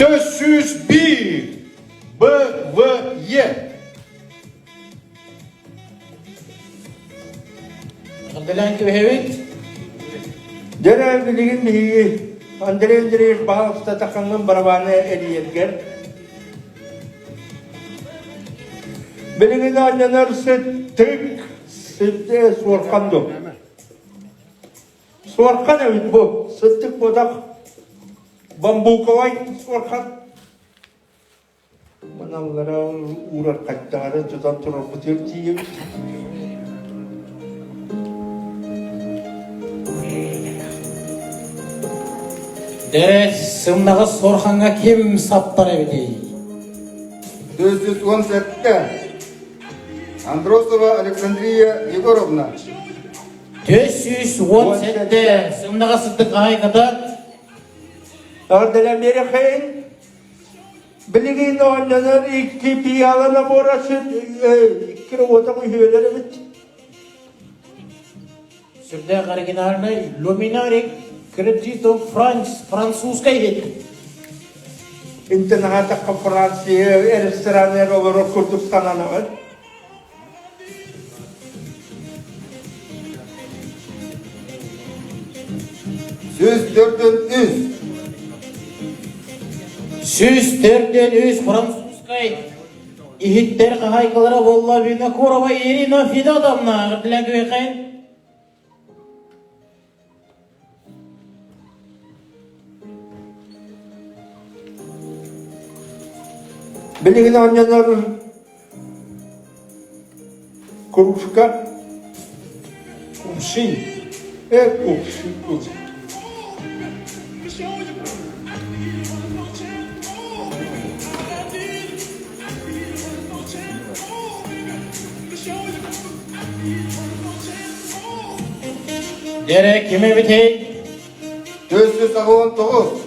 401 Б В Е. Эҕэрдэлээн кэбиһэбит. Дьэ билигин биһиги Андрей Андреевич баһаалыста таххаҥҥын барабааны эрийэргэр. Билигин оонньонор сыттык сыттык суорхан ду. Суорхан эбит бу. Сыттык буотах бамбуковай суорхан. Маналлара уурар хаттаҕары тутан турарбытыгар тиийэбит. Дэрэ сымнаҕас суорхаҥҥа ким саптар эбитий? 417. Андросова Александрия Егоровна. 417. Сымнаҕас сыттык хаһайката. Эҕэрдэлээн биэриэххэйин. Билигин оонньонор икки пиала набора икки уотах үһүөлэр эбит. Сүрдээх оригинальный Luminari Кредито Франц французскай иһит. Интернатахха Франция ресторанер олорор курдук сананаҕын. 143. 143 французскай иһиттэр хаһаайкалара буолла Винокурова Ирина Федотовна. Для Билигин оонньонор кружка кувшин кувшин кувшин Дэрэ ким эбитий? 489.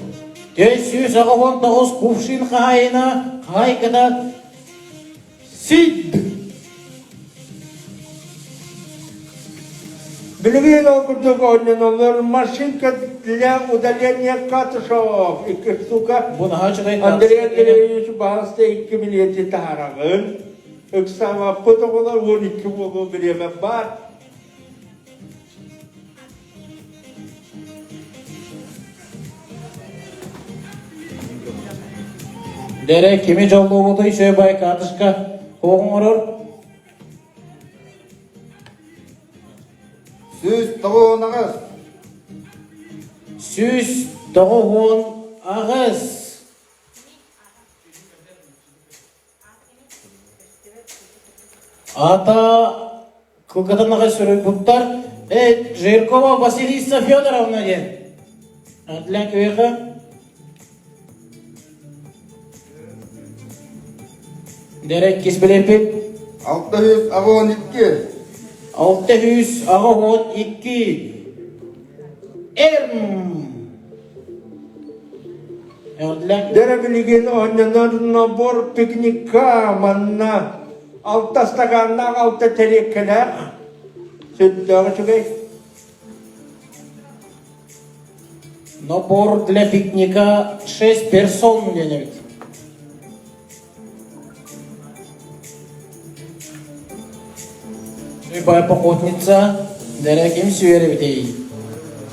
489 кувшин хаһаайына хаһаайката Сид. Билигин ол курдук оонньоноллор машинка для удаления катышев икки штука. Бу наһаа үчүгэй Андрей Андреевич баһаста икки билиэти таһараҕын. Ыксаабаппыт оҕолор 12 буолуо бириэмэ баар. Дэрэ кими дьоллуубутуй сөөбай карточка оҥорор? 198. 198. Ата Кылгатан аҕай суруйбуттар. Эй, Жиркова Василиса Федоровна диэн. Для киһиэхэ Дэрэ иккис билэппит. 682. 682. М. Дэрэ билигин оонньонор набор пикникка манна алта стаканнаах алта тэриэккэлээх сүрдээх үчүгэй. Набор для пикника 6 персон диэн эбит. Любая походница, дэрэ ким сүөр эбитий?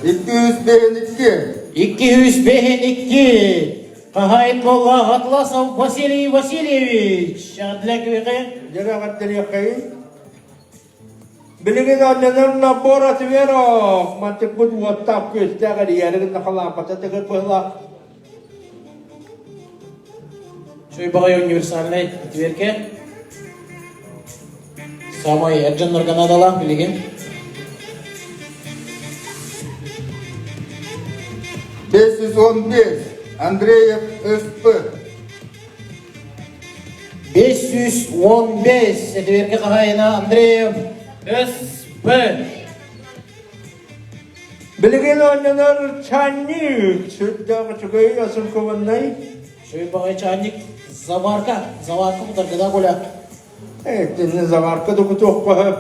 252. 252. Хаһаайын буолла Атласов Василий Васильевич. Для күйҕэ. Дьэрэ эҕэрдэлиэххэйин. Билигин анньанар набор отверов мантыкпыт уоттаах күөстээх эрийээри гынна халааппата тыгыр быһылаах. Чуй баҕай универсальнай отверка. Самай эр дьоннорго наадалаах билигин. 515 Андреев СП. 515 этибэргэ хаһаайына Андреев СП. Билигин оонньонор чайник сүрдээх үчүгэй асыркованнай. Үчүгэй баҕайы чайник заварка, заварка кутаргыда коля. Итинни заварка да кутуохха сөп,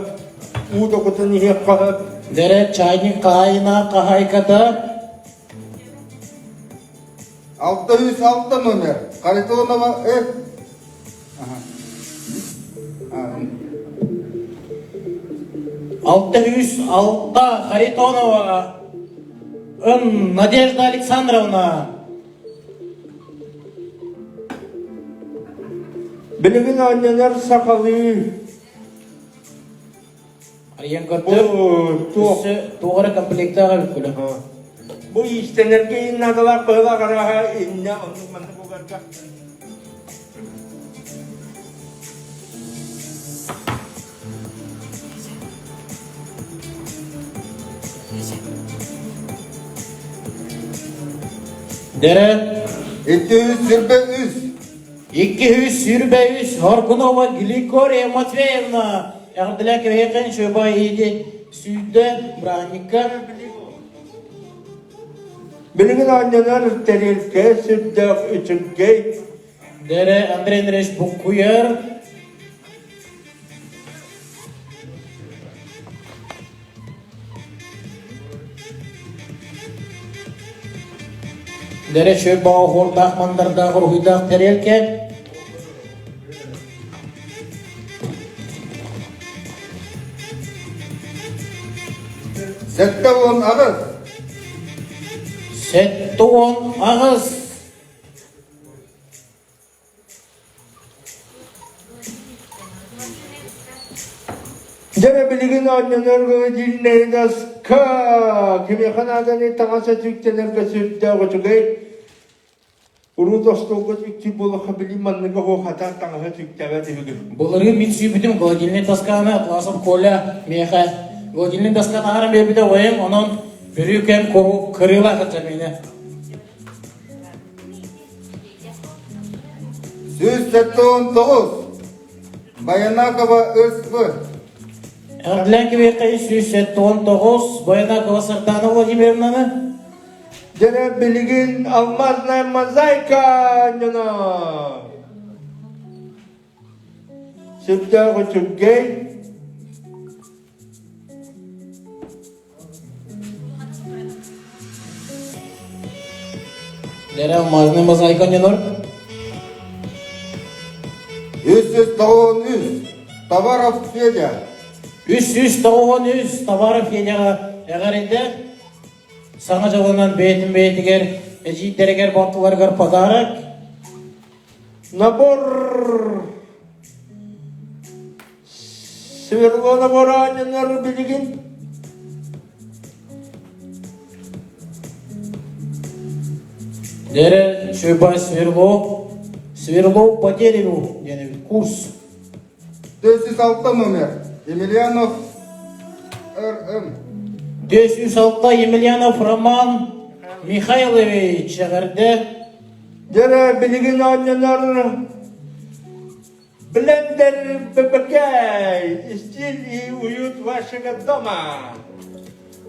уу да кутан иһиэххэ сөп. Дэрэ чайник хаһаайына хаһаайката 606 номер Харитонова Ф. 606 Харитонова Н. Надежда Александровна. Билигин оонньонор сахалыы. Арыйан көрдөр. Өссө туох эрэ комплектаах эбит күлэ. Бу иистэнэргэ иин наадалаах быһылаах арааһа иннэ оннук маннык угарга. Дэрэ. 223. 223 Хоргунова Гликория Матвеевна Эҕэрдэлээн кэбиһиэххин Шөба иити сүүрдэ бырааһынньыкка. Билигин оонньонор тэрилтэ сүрдээх үчүгэй. Дэрэ Андрей Андреевич буккуйар. Дэрэ шөп баҕа мандардаах уруһуйдаах тэриэлкэ. 78. 78. Дьэ билигин оонньонорго дьиҥнэринаска кимиэхэ нааданы таҥаса сүктэнэргэ сүрдээх үчүгэй. Урут остуолга сүктүү буолуохха билим манныга хоохатаан таҥаһы сүктээбэт үһүгүн. Былырыын мин сүүйбүтүм холодильный досканы Атласов Коля миэхэ холодильный доска таһааран биэрбитэ уойум, онон өрүү кэм кырыылаах сылдьар миэнэ. 179. Баянакова СВ. Эҕэрдэлээн кэбиэххэ 179 Баянакова Сардана Владимировнаны. Дьэ билигин алмазная мозаика дьоно. Сүрдээх үчүгэй. Лера алмазная мозаика дьонор. 393. Товаров Федя. 393 Товаров Федяҕа эҕэрдэ. Саҥа дьылынан бэйэтин бэйэтигэр, эдьиийдэригэр, балтыларыгар подарок. Набор Свердло набора билигин Дэрэ Шөбай сверло, сверло по дереву диэн курс. 406 номер Емельянов. РМ. 406 Емельянов Роман Михайлович эҕэрдэ. Дьэрэ билигин оонньонор Блендер ББК стиль и уют вашего дома.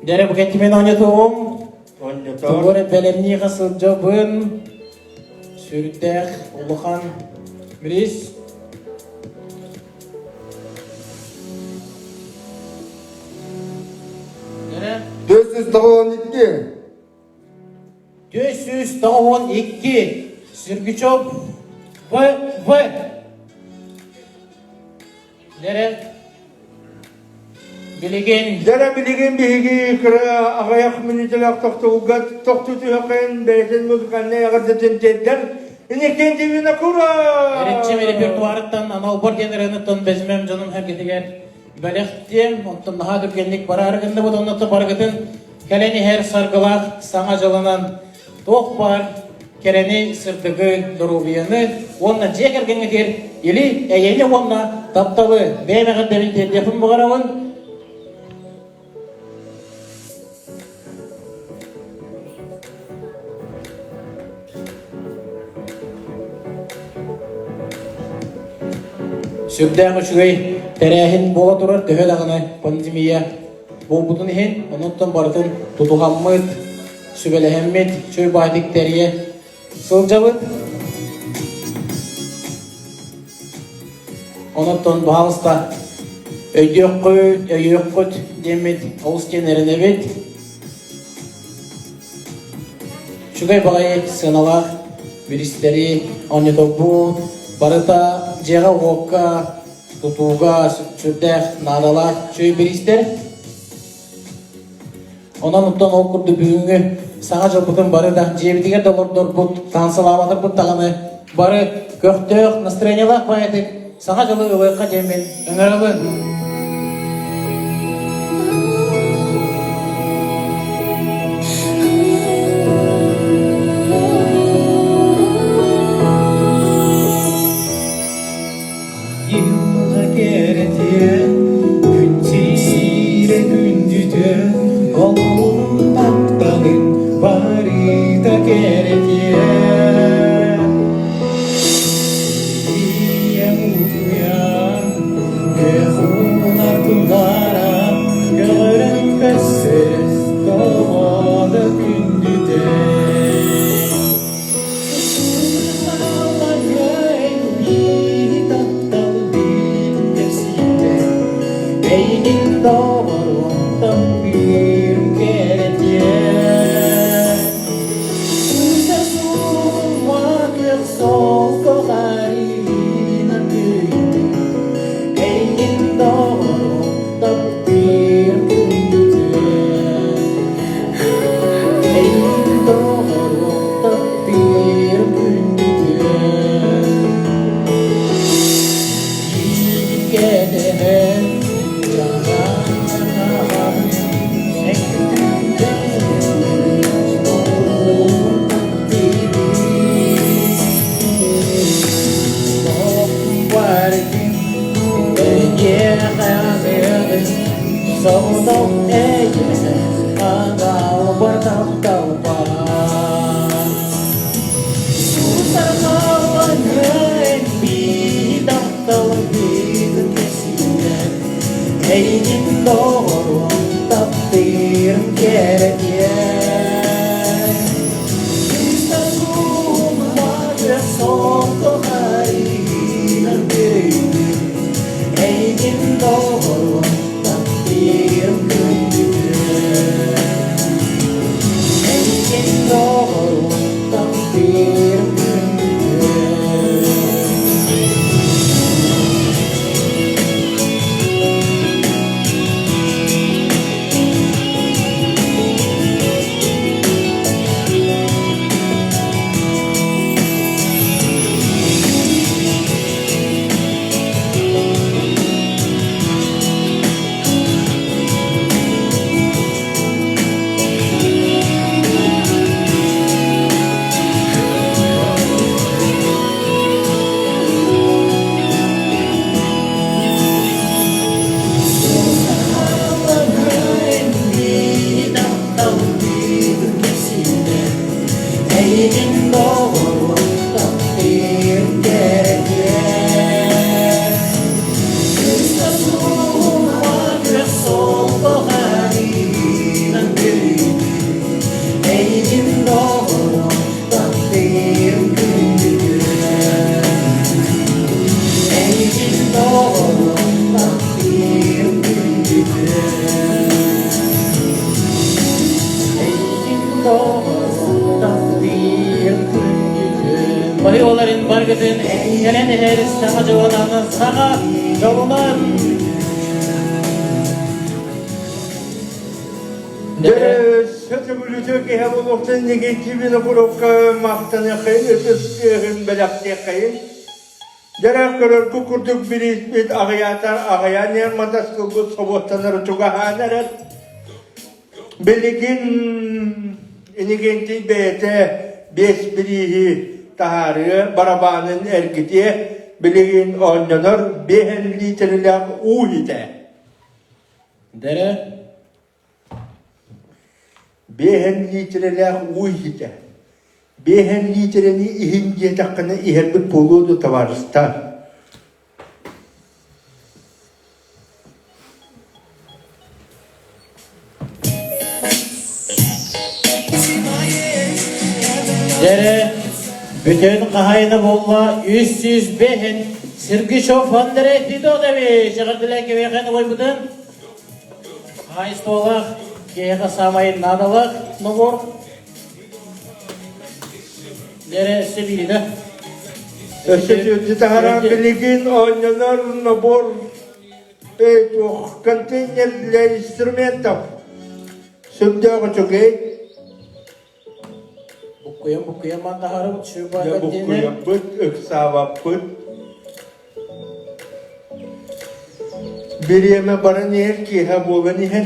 Дьэрэ бу кэттимен оонньотуом. Тугу эрэ бэлэмниэхэ сылдьабын. Сүрдээх улахан бирис. Дьэрэ. 492. 492 Сергучев В. В. Дьэрэ. Билигин Дьэрэ билигин биһиги кыра аҕыйах мүнүүтэлээх тохтобулга тохтуу түһэххин бэйэтин музыкальнай эҕэрдэтин тиэрдэр Иннокентий Винокуров! Эриччим репертуарыттан анал бор диэн ырыаныттан бэзимэм дьонум сэргэтигэр бэлэхтиэм, онтон наһаа түргэнник бараары гынныбыт, оннуттан барыгытын кэлэн иһэр саргылаах саҥа дьылынан туох баар кэрэни, сырдыгы, доруобуйаны уонна дьиэ кэргэҥҥитигэр или эйэни уонна тапталы бэйэм эҕэрдэбин тиэрдиэхпин баҕарабын. Сүрдээх үчүгэй тэрээһин буола турар, төһө даҕаны пандемия буолбутун иһин, онуттан барытын тутуһаммыт, сүбэлэһэммит, чүй баайтык тэрийэ сылдьабыт. Онуттан баһаалыста өйдүөххүт, өйүөххүт диэммит олус диэн эрэнэбит. Үчүгэй баҕайы сыаналаах биристэри оонньотобут, барыта дьиэҕэ-уокка, тутууга сүрдээх наадалаах үчүгэй бириистэр. Онон оттон ол курдук бүгүҥҥү саҥа дьылбытын бары да дьиэбитигэр да олордорбут, таансылаабатарбыт даҕаны бары көхтөөх, настроениелаах баайытык саҥа дьылы ылыахха диэммин ыҥырабын. Йылга кэрэтиэн, күн сиирэ күндүтэ, олоҕум тапталын барыта кэрэтиэн. Ийэм утуйан, көхунар кундара, көҕөрөн көссөрөс тоҕо күндүтэ. Эйигин доҕоруом таптыыр кэрэтиэн Эйигин доҕоруом таптыыр күндүтүөн Эйигин доҕоруом таптыыр күндүтүөн Миигин кэтэһэн Эйигин доҕоруом таптыырым кэрэтиэн Эйигин доҕоруом таптыырым күндүтүн Эйигин доҕоруом таптыырым күндүтүн баргытын кэлэн иһэр саҥа дьылынан саҥа дьолунан Сөтөгүлүтө киһи буолуохтан Никитин Винокуровка махтаныаххайын, ытыс тыаһын бэлэхтиэххэйин. Дьэрэ көрөргү курдук бирииспит аҕыйаатар аҕыйаан иһэр матаскылбыт собуоттанар чугаһаан эрэр. Билигин Иннокентий бэйэтэ биэс бирииһи таһаарыа, барабаанын эргитиэ, билигин оонньонор биэһэн лиитэрэлээх уу иһитэ. Дэрэ Биэһэн лиитэрэлээх уу иһитэ. Биэһэн лиитэрэни иһин диэтэххинэ иһэрбит буолуо дуо, табаарыстаар? Дэрэ бүтүн хаһайына буолла 305 Сергичев Андрей Федотович эҕэрдэлээн кэбиэхэ ойбутун хаһаайыстыбалаах киһиэхэ саамай наадалаах нобуор Дэрэ өссө биирдэ. Өссө түөртү таһаран билигин оонньонор набор туох контейнер для инструментов. Сүрдээх үчүгэй. Буккуйан буккуйан ман таһарыбыт Дьэ буккуйаппыт, ыксаабаппыт. Бириэмэ баран иһэр, киэһэ буолан иһэр.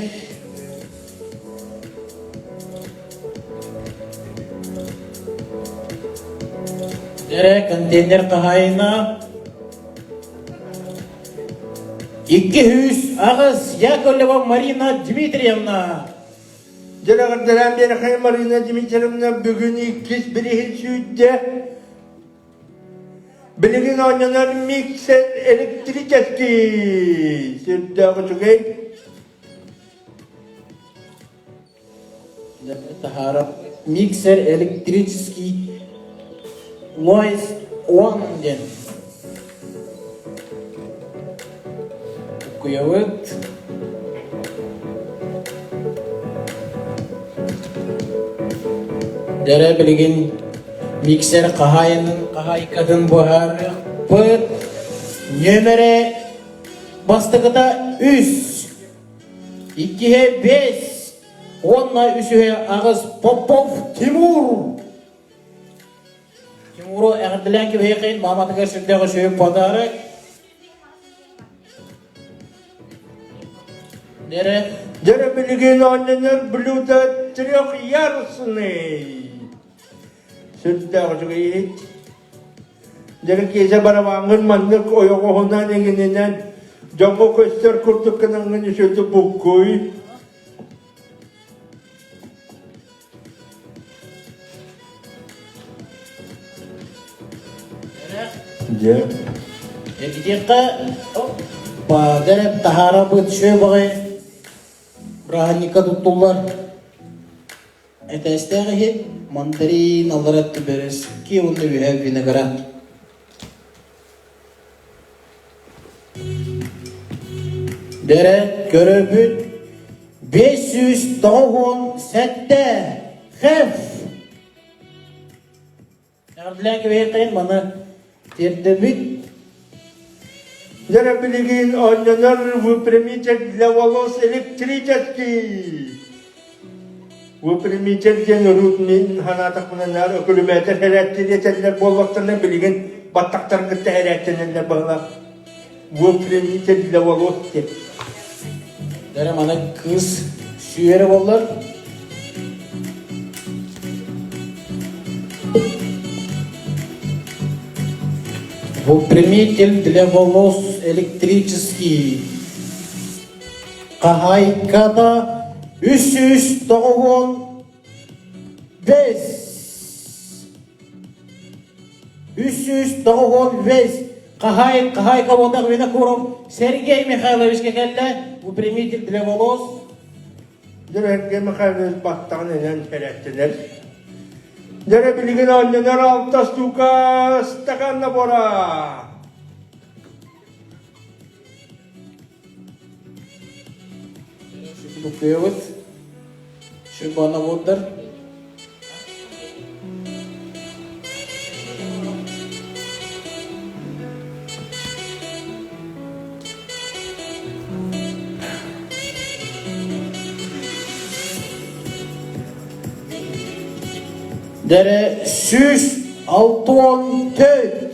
Эрэ контейнер хаһаайына 208 Яковлева Марина Дмитриевна. Дьэрэҕирдэрэн биэрэхэй Марина Дмитриевна бүгүн иккис бириһин сүүрдэ. Билигин оонньонор миксер электрический сүрдээх үчүгэй. Таһаарап миксер электрический Noise One диэн. Куйабыт. Дэрэ билигин Миксер хаһаайынын хаһаайкатын быһаарыахпыт. Нүөмэрэ бастакыта үс, иккиһэ бэс уонна үсүһэ аҕыс Попов Тимур. Тимуру эҕэрдэлээн кэбиһиэххин, мааматыгар сүрдээх үчүгэй подарок. Дэрэ. Дэрэ билигин оонньонор блюдо трехъярусный. Сүрдээх үчүгэй иһит. Дьэ киэсэ барабааҥҥын маннык ойоҕоһунан эҥининэн дьоҥҥо көстөр курдук гынаҥҥын үчүгэйдик буккуй. Дьэ. Эргитиэххэ, дэрэ таһаарабыт сүө бырааһынньыкка туттуллар Этээстээх иһит мандарин, аллара бэрэски уонна үөһэ виноград. Дэрэ көрөбүт 597 хеф. Эҕэрдэлээн кэбиһиэххэйин маны тиэрдэбит. Дьэ билигин оонньонор выпрямитель для волос электрический. Выпрямитель диэн урут мин санаатахпына наар өкүлүмээтэр хэрээттин этэллэр буоллахтарына билигин баттахтарын кытта хэрээттэнэллэр быһыылаах. Выпрямитель для волос диэн. Дэрэ маны кыыс сүүрэ боллар. Выпрямитель для волос электрический. Хаһаайката 395. 395. Хаһаай, хаһаайка буолтах Винокуров Сергей Михайловичка кэллэ. Выпрямитель для волос. Дьэ, Михайлович баттаҕын инэн кэлэттилэр. Дьэ, билигин оонньонор алта штука стакан набора. Буккуйабыт. Шибана буолдар. Дэрэ 164.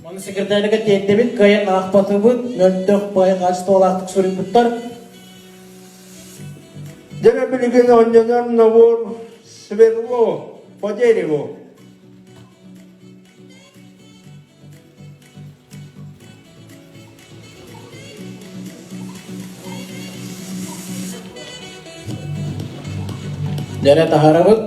Маны секретарьга тиэрдэбит, кыайан аахпатыбыт, мөлтөх бай хаачыстыбалаахтык суруйбуттар. Дьэ билигин оонньонор набор сверло по дереву. Дьэрэ таһаарабыт.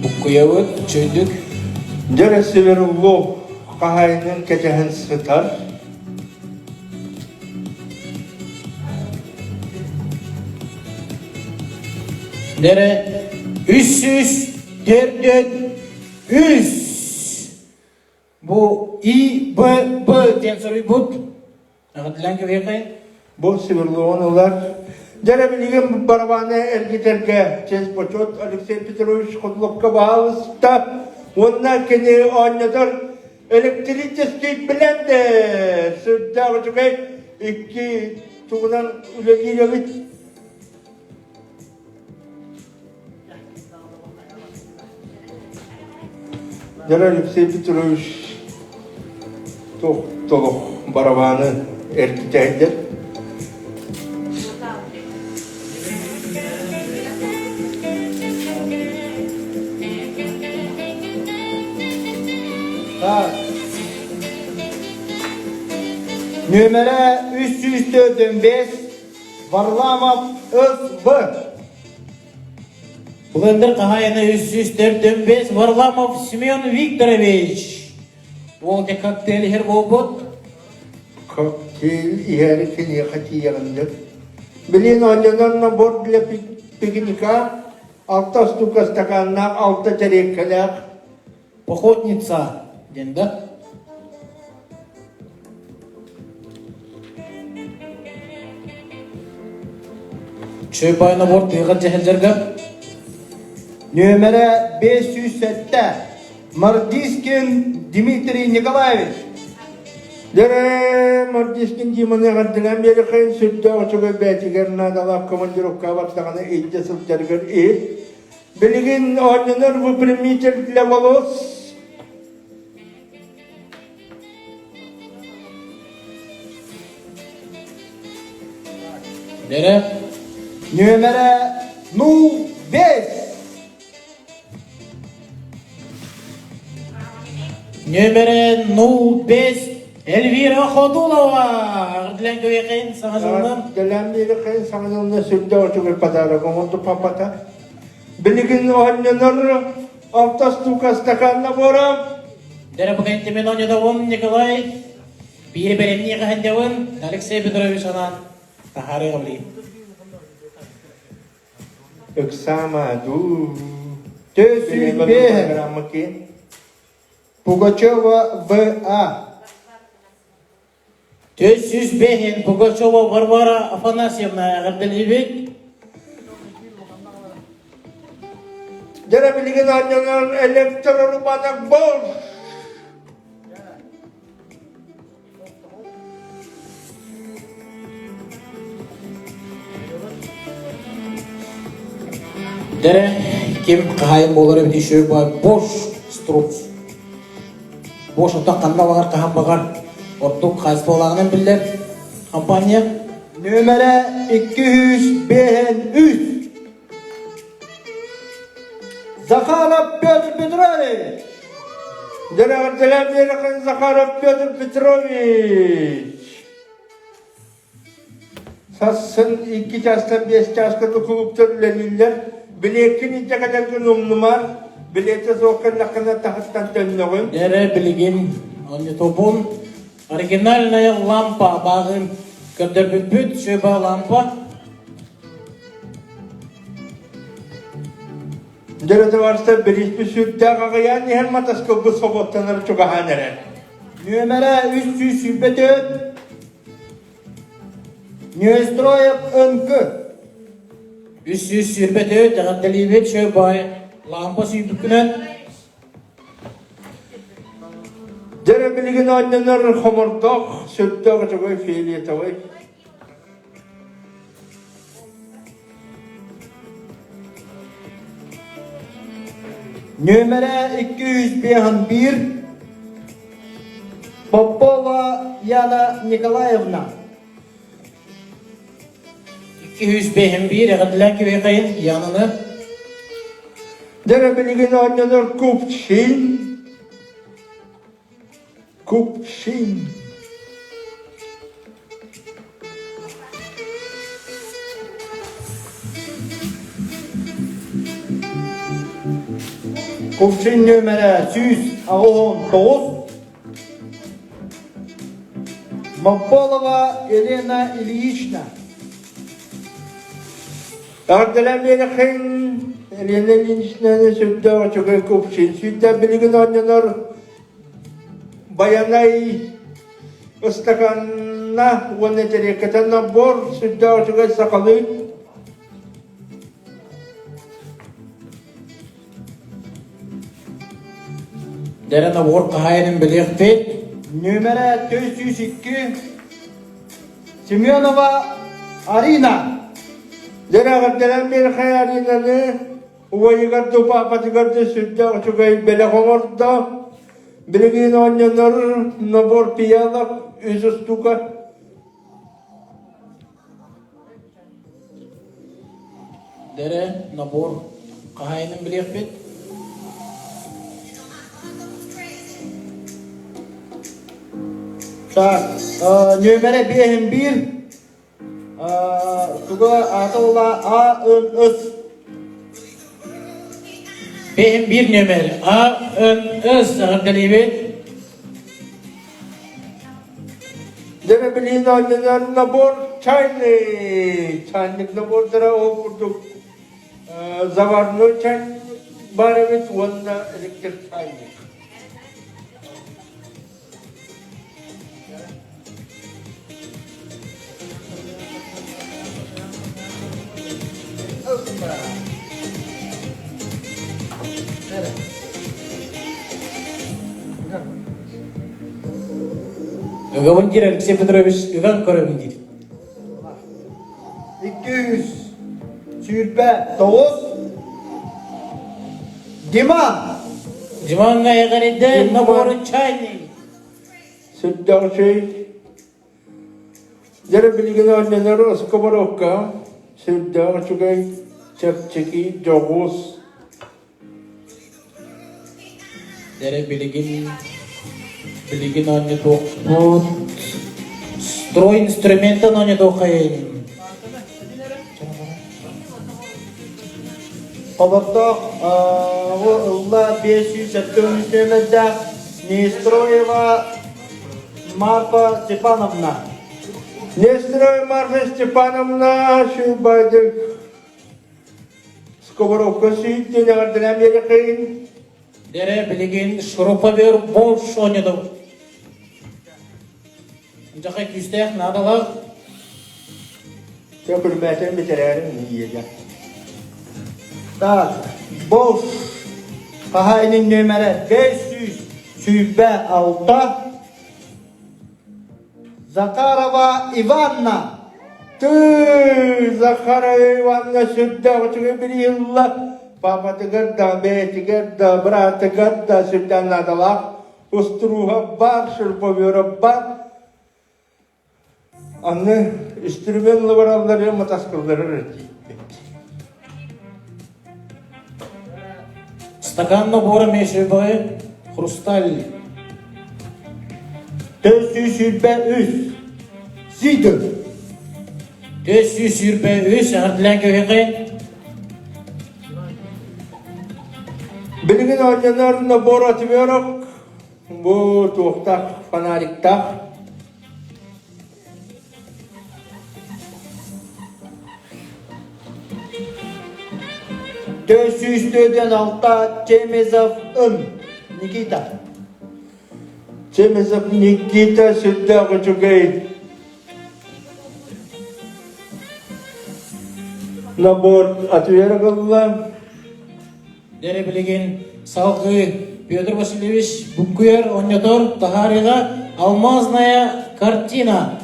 Буккуйабыт, чөйдүк. Дьэрэ Северуллов хаһаайынын кэтэһэн сытар. Дэрэ 343. Бу И, Б, Б диэн суруйбут. Аҕытылан кэбиэхэй. Бу Свердловын ылар. Дьэрэ билигин барабаны эргитэргэ честь почет Алексей Петрович Ходловка баһаалыста уонна кини оонньотор Электрический блендер сүрдээх үчүгэй икки тугунан үлэлиир эбит. Дьэ Алексей Петрович туох толох барабааны эргитэйдэр. Нүөмэрэ 345 Варламов СБ. Блендер хаһаайына 345 Варламов Семен Викторович. Ол те коктейль иһэр буолбут. Коктейль иһэри киниэхэ тиийэҕиннэр. Билин оонньонор набор для пикника алта штука стаканнаах, алта тэриэккэлээх. Походница диэн да? Чөй набор тыаҕа дьэһэлдьэргэ Нүөмэрэ 507 Мордискин Дмитрий Николаевич. Дьэ, Мордискин Диманы эҕэрдэлээн биэриэххэйин сүрдээх үчүгэй бэйэтигэр наадалаах командировкаҕа бардаҕына илдьэ сылдьарыгар иһит. Билигин оонньонор выпрямитель для волос. Дэрэ. Нүөмэрэ 05. Нүөмэрэ 05 Эльвира Ходулова. Эҕэрдэлээн кэбиэхин саҥа дьылынан. Эҕэрдэлээн биэриэххин саҥа дьылынан сүрдээх үчүгэй подарок оҥорду папата. Билигин оонньонор алта штука стакан набора. Дэрэ оонньодобун Николай. Биир бэлэмнии хаһандябын Алексей Петрович анаан таһаарыаҕа билигин. Ыксаама дуу. Төсүүбэ. Пугачева В.А. 405 Пугачева Варвара Афанасьевна эҕэрдэлиибит. Дьэ билигин оонньонор электрорубанок бол. Дэрэ ким хаһаайын буолар эбит еще бош струпс. Бош оттон ханна баҕар хаһан баҕар ордук хаачыстыбалааҕынан биллэр компания. Нүөмэрэ 253. Захаров Петр Петрович. Дьэ, Захаров Петр Петрович. Сарсын икки чаастан биэс чааска кулууптар үлэлииллэр. Билиэккин илдьэ кэлэргин умнумаар. Билиэтэ суох кэллэххинэ таһыттан төннөҕүн. Эрэ билигин онньотобун оригинальная лампа бааҕын көрдөрбүппүт сүбэ лампа. Дьэ, товарищтар, бирииспит сүрдээх аҕыйаан иһэн матаскылбыт соботтанар чугаһаан эрэр. Нүөмэрэ 324 Нестроев НК. 324 эҕэрдэлиибит Шөбай лампа сүүрбүккүнэн. Дьэрэ билигин оонньонор хомордоох сүрдээх үчүгэй фиолетовай. Нүөмэрэ 251 Попова Яна Николаевна. 251 эҕэрдэлээн кэбиһэйин Янаны. Дьэрэ билигин оонньонор Купчин. Купчин. Купчин нүөмэрэ 189 Мополова Елена Ильична. Эҕэрдэлээн биэрэххин Елена Ильиничнаны сүрдээх үчүгэй купчин сүүрдэ билигин оонньонор Байанай ыстаканна уонна тэриэккэтэ набор сүрдээх үчүгэй сахалыы Дэрэ набор хаһаайынын билиэхпит. Нүөмэрэ 402 Семенова Арина. Дьэ эҕэрдэлээн биэрэхэй Аринаны Убайыгар да паапатыгар да сүрдээх үчүгэй бэлэх оҥордо. Билигин оонньонор набор пиалок үс устука. Дэрэ набор хаһаайынын билиэхпит. Так, нүөмэрэ биэһин биир Туга аата була А Н С. Бэһин биир нүөмэр А Н С эҕэрдэлиибит. Дьэ билигин оонньонор набор чайный. Чайник набордара ол курдук заварной чайник бар эбит уонна электрочайник. Ыгабын диир Алексей Петрович ыган көрөбүн диир. 229 Диман! Димаҥҥа эҕэрдэ наборы чайный. Сүрдээх үчүгэй. Дьэ билигин оонньонор сковородка сүрдээх үчүгэй, чэпчэки, дьоҕус. Дьэ билигин билигин оонньотуохпут. Строй инструментан оонньотуоххайын. Хобордоох ылла 573 нүөмэрдээх Нестроева Марфа Степановна. Нестроева Марфа Степановна Шубайдык Сковородка сүүттэн эҕэрдэлээн биэриэххин. Дэрэ билигин шуруповер больше оонньодум. Дьахай күүстээх наадалаах. Чэ күлүмээтин бүтэрээрин ийиэгэ. Так, Болш хаһаайынын нүөмэрэ 526 Захарова Иванна. Тыы, Захарова Иванна сүрдээх үчүгэй билиһилла. Папатыгар да, бэйэтигэр да, быраатыгар да сүрдээх наадалаах. Устурууһа баар, шуруповера баар. Аны үстүрүмүөн лыбараллары матаскыллары эрэ тиийбит. Стакан набора мешевой хрусталь. 423 Сидор. 423 эҕэрдэлээн кэбиһэххин. Билигин оонньонор набор отверок бу туохтаах фонариктаах 446 Чемезов Ын Никита. Чемезов Никита сүрдээх үчүгэй набор отверок ылла. Дэрэ билигин салгыы. Петр Васильевич Буккуйар онньотор таһаарыыга «Алмазная картина».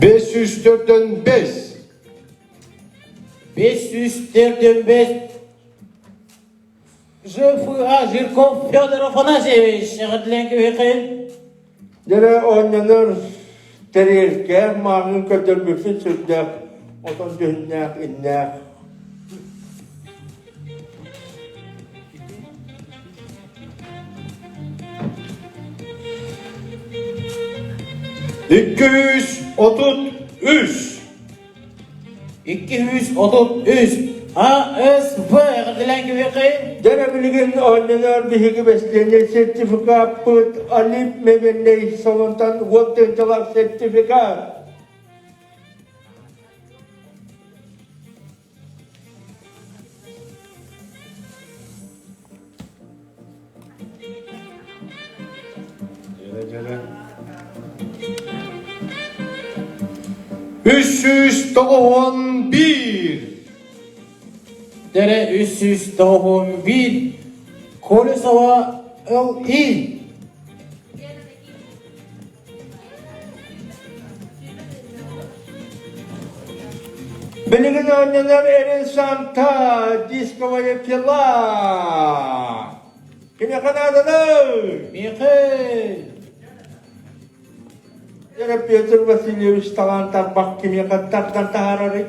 545. 545 ЖФА Жирков Федор Афанасьевич эҕэрдэлээн кэбиһиэххэйин. Дьэрэ оонньонор тэриэлкэ мааҕын көрдөрбүппүт сүрдээх отон дьүһүннээх иннээх. 233. 233 АСВ эҕэрдэлээн кэбиһиэххэйин. Дьэрэ билигин оонньонор биһиги бэстиэннэй сертификаппыт Олимп мебельнэй салонтан уон тыһыынчалаах сертификат. 391. Дэрэ 391 Колесова ЛИ. Билигин оонньонор Эрин Санта дисковая пила. Кимиэхэ нааданый? Миэхэ. Дьэ, Петр Васильевич талаан тарбах кимиэхэ тардан таһаарарый?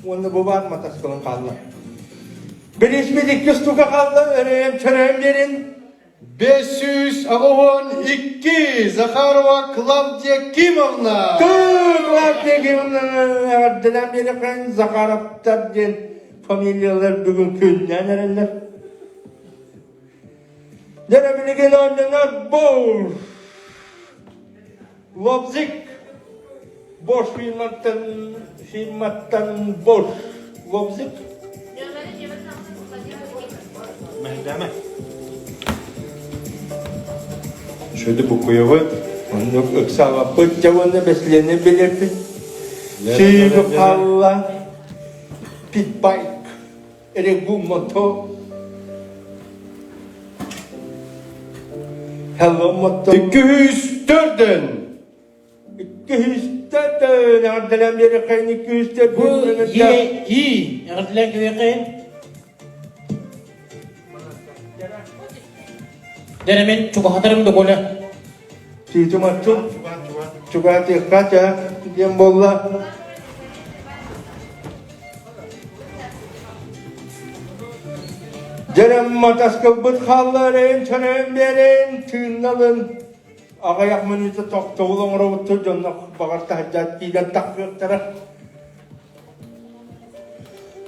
Уонна бу баар матаскылын хаалла. Билисмит икки штука хаалла, өрөйөн чөрөйөн биэрин. 582 Захарова Клавдия Кимовна! Клавдия Кимовна эҕэрдэлээн биэриэххин Захаровтар диэн фамилиялар бүгүн күннээн эрэллэр. Дьэ билигин оонньонор Бош. Лобзик. Бош фирматтан фирматтан Бош. Лобзик. Шөді букуевы. Оннук ыксаабаппыт дьэ уонна бэсилиэни билэрбит. Сүүрү хаалла. Питбайк. Эрегу мото. Hello мото. 204-ден. 204 эҕэрдэлээн биэриэххэйин 204 Бу Е И эҕэрдэлээн кэбиэххэйин. Дэрэмин чугаһатарым да коля. Тиитимаччу чугаһатыахха ча диэн буолла. Дьэрэм матаскылбыт хаалларыын чөрөөн биэрин тыынналын аҕыйах мүнүүтэ тохтобул оҥоробуттар дьонно баҕар таһырдьа киирэн тахсыахтара.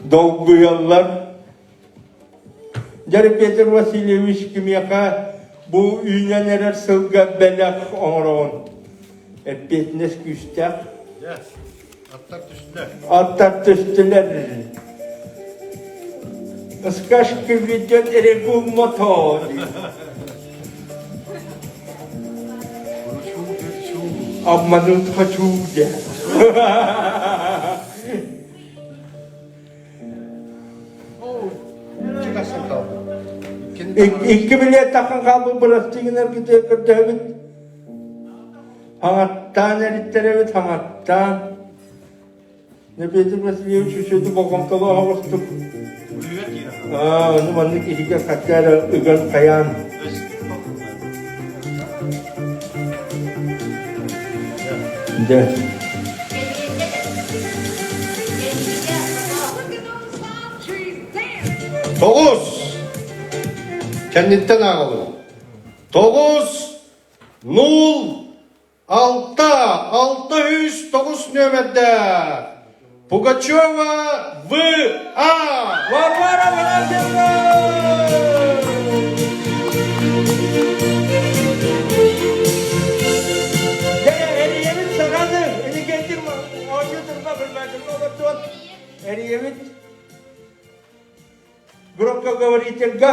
Долгуйаллар. Дьэ, Петр Васильевич кимиэхэ бу үүнэн эрэр сылга бэлэх оҥороҕун? Эппиэтинэс күүстээх. Аттар түстүлэр. Аттар түстүлэр. Скажки ведет регу мото. Обмануть хочу, де. Икки билиэт таххан хаалбыт бырастыгынар кытыы көрдөһөбүт. Хаҥаттаан эриттэрэбит, хаҥаттаан. Петр Васильевич үчүгэйдик болҕомтолоох оҕустук. Аа, ону маннык иһигэр хакка эрэ ыган хайаан. Дьэ. Тоҕус! Кэнниттэн ааҕабын. Тоҕус, нуул, алта, 609 нүөмэрдээх Пугачева В.А. Варвара Валентиновна! Эрийэбит саҕаны, инникетин оонньуу турма, билмэтин олордуон. Эрийэбит. Громкоговорительга.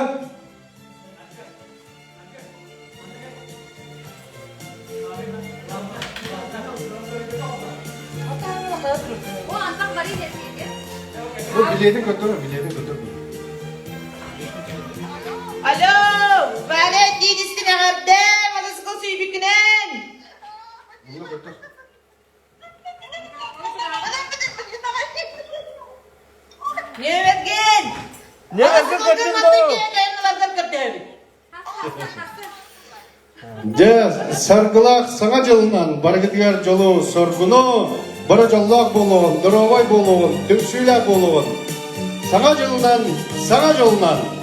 Бу билиэтин көтөр, билиэтин көтөр. Алло, Валя, диэдистин эҕэрдэ, маныскыл сүйбүкүнэн. Ньүөмэргин! Ньүөмэргин көрдүм доо! Дьэ, саргылаах саҥа дьылынан барыгытыгар дьолу, соргуну, бары дьоллоох буолуоҕун, доруобай буолуоҕун, түмсүүлээх буолуоҕун. Саҥа дьылынан, саҥа дьолунан!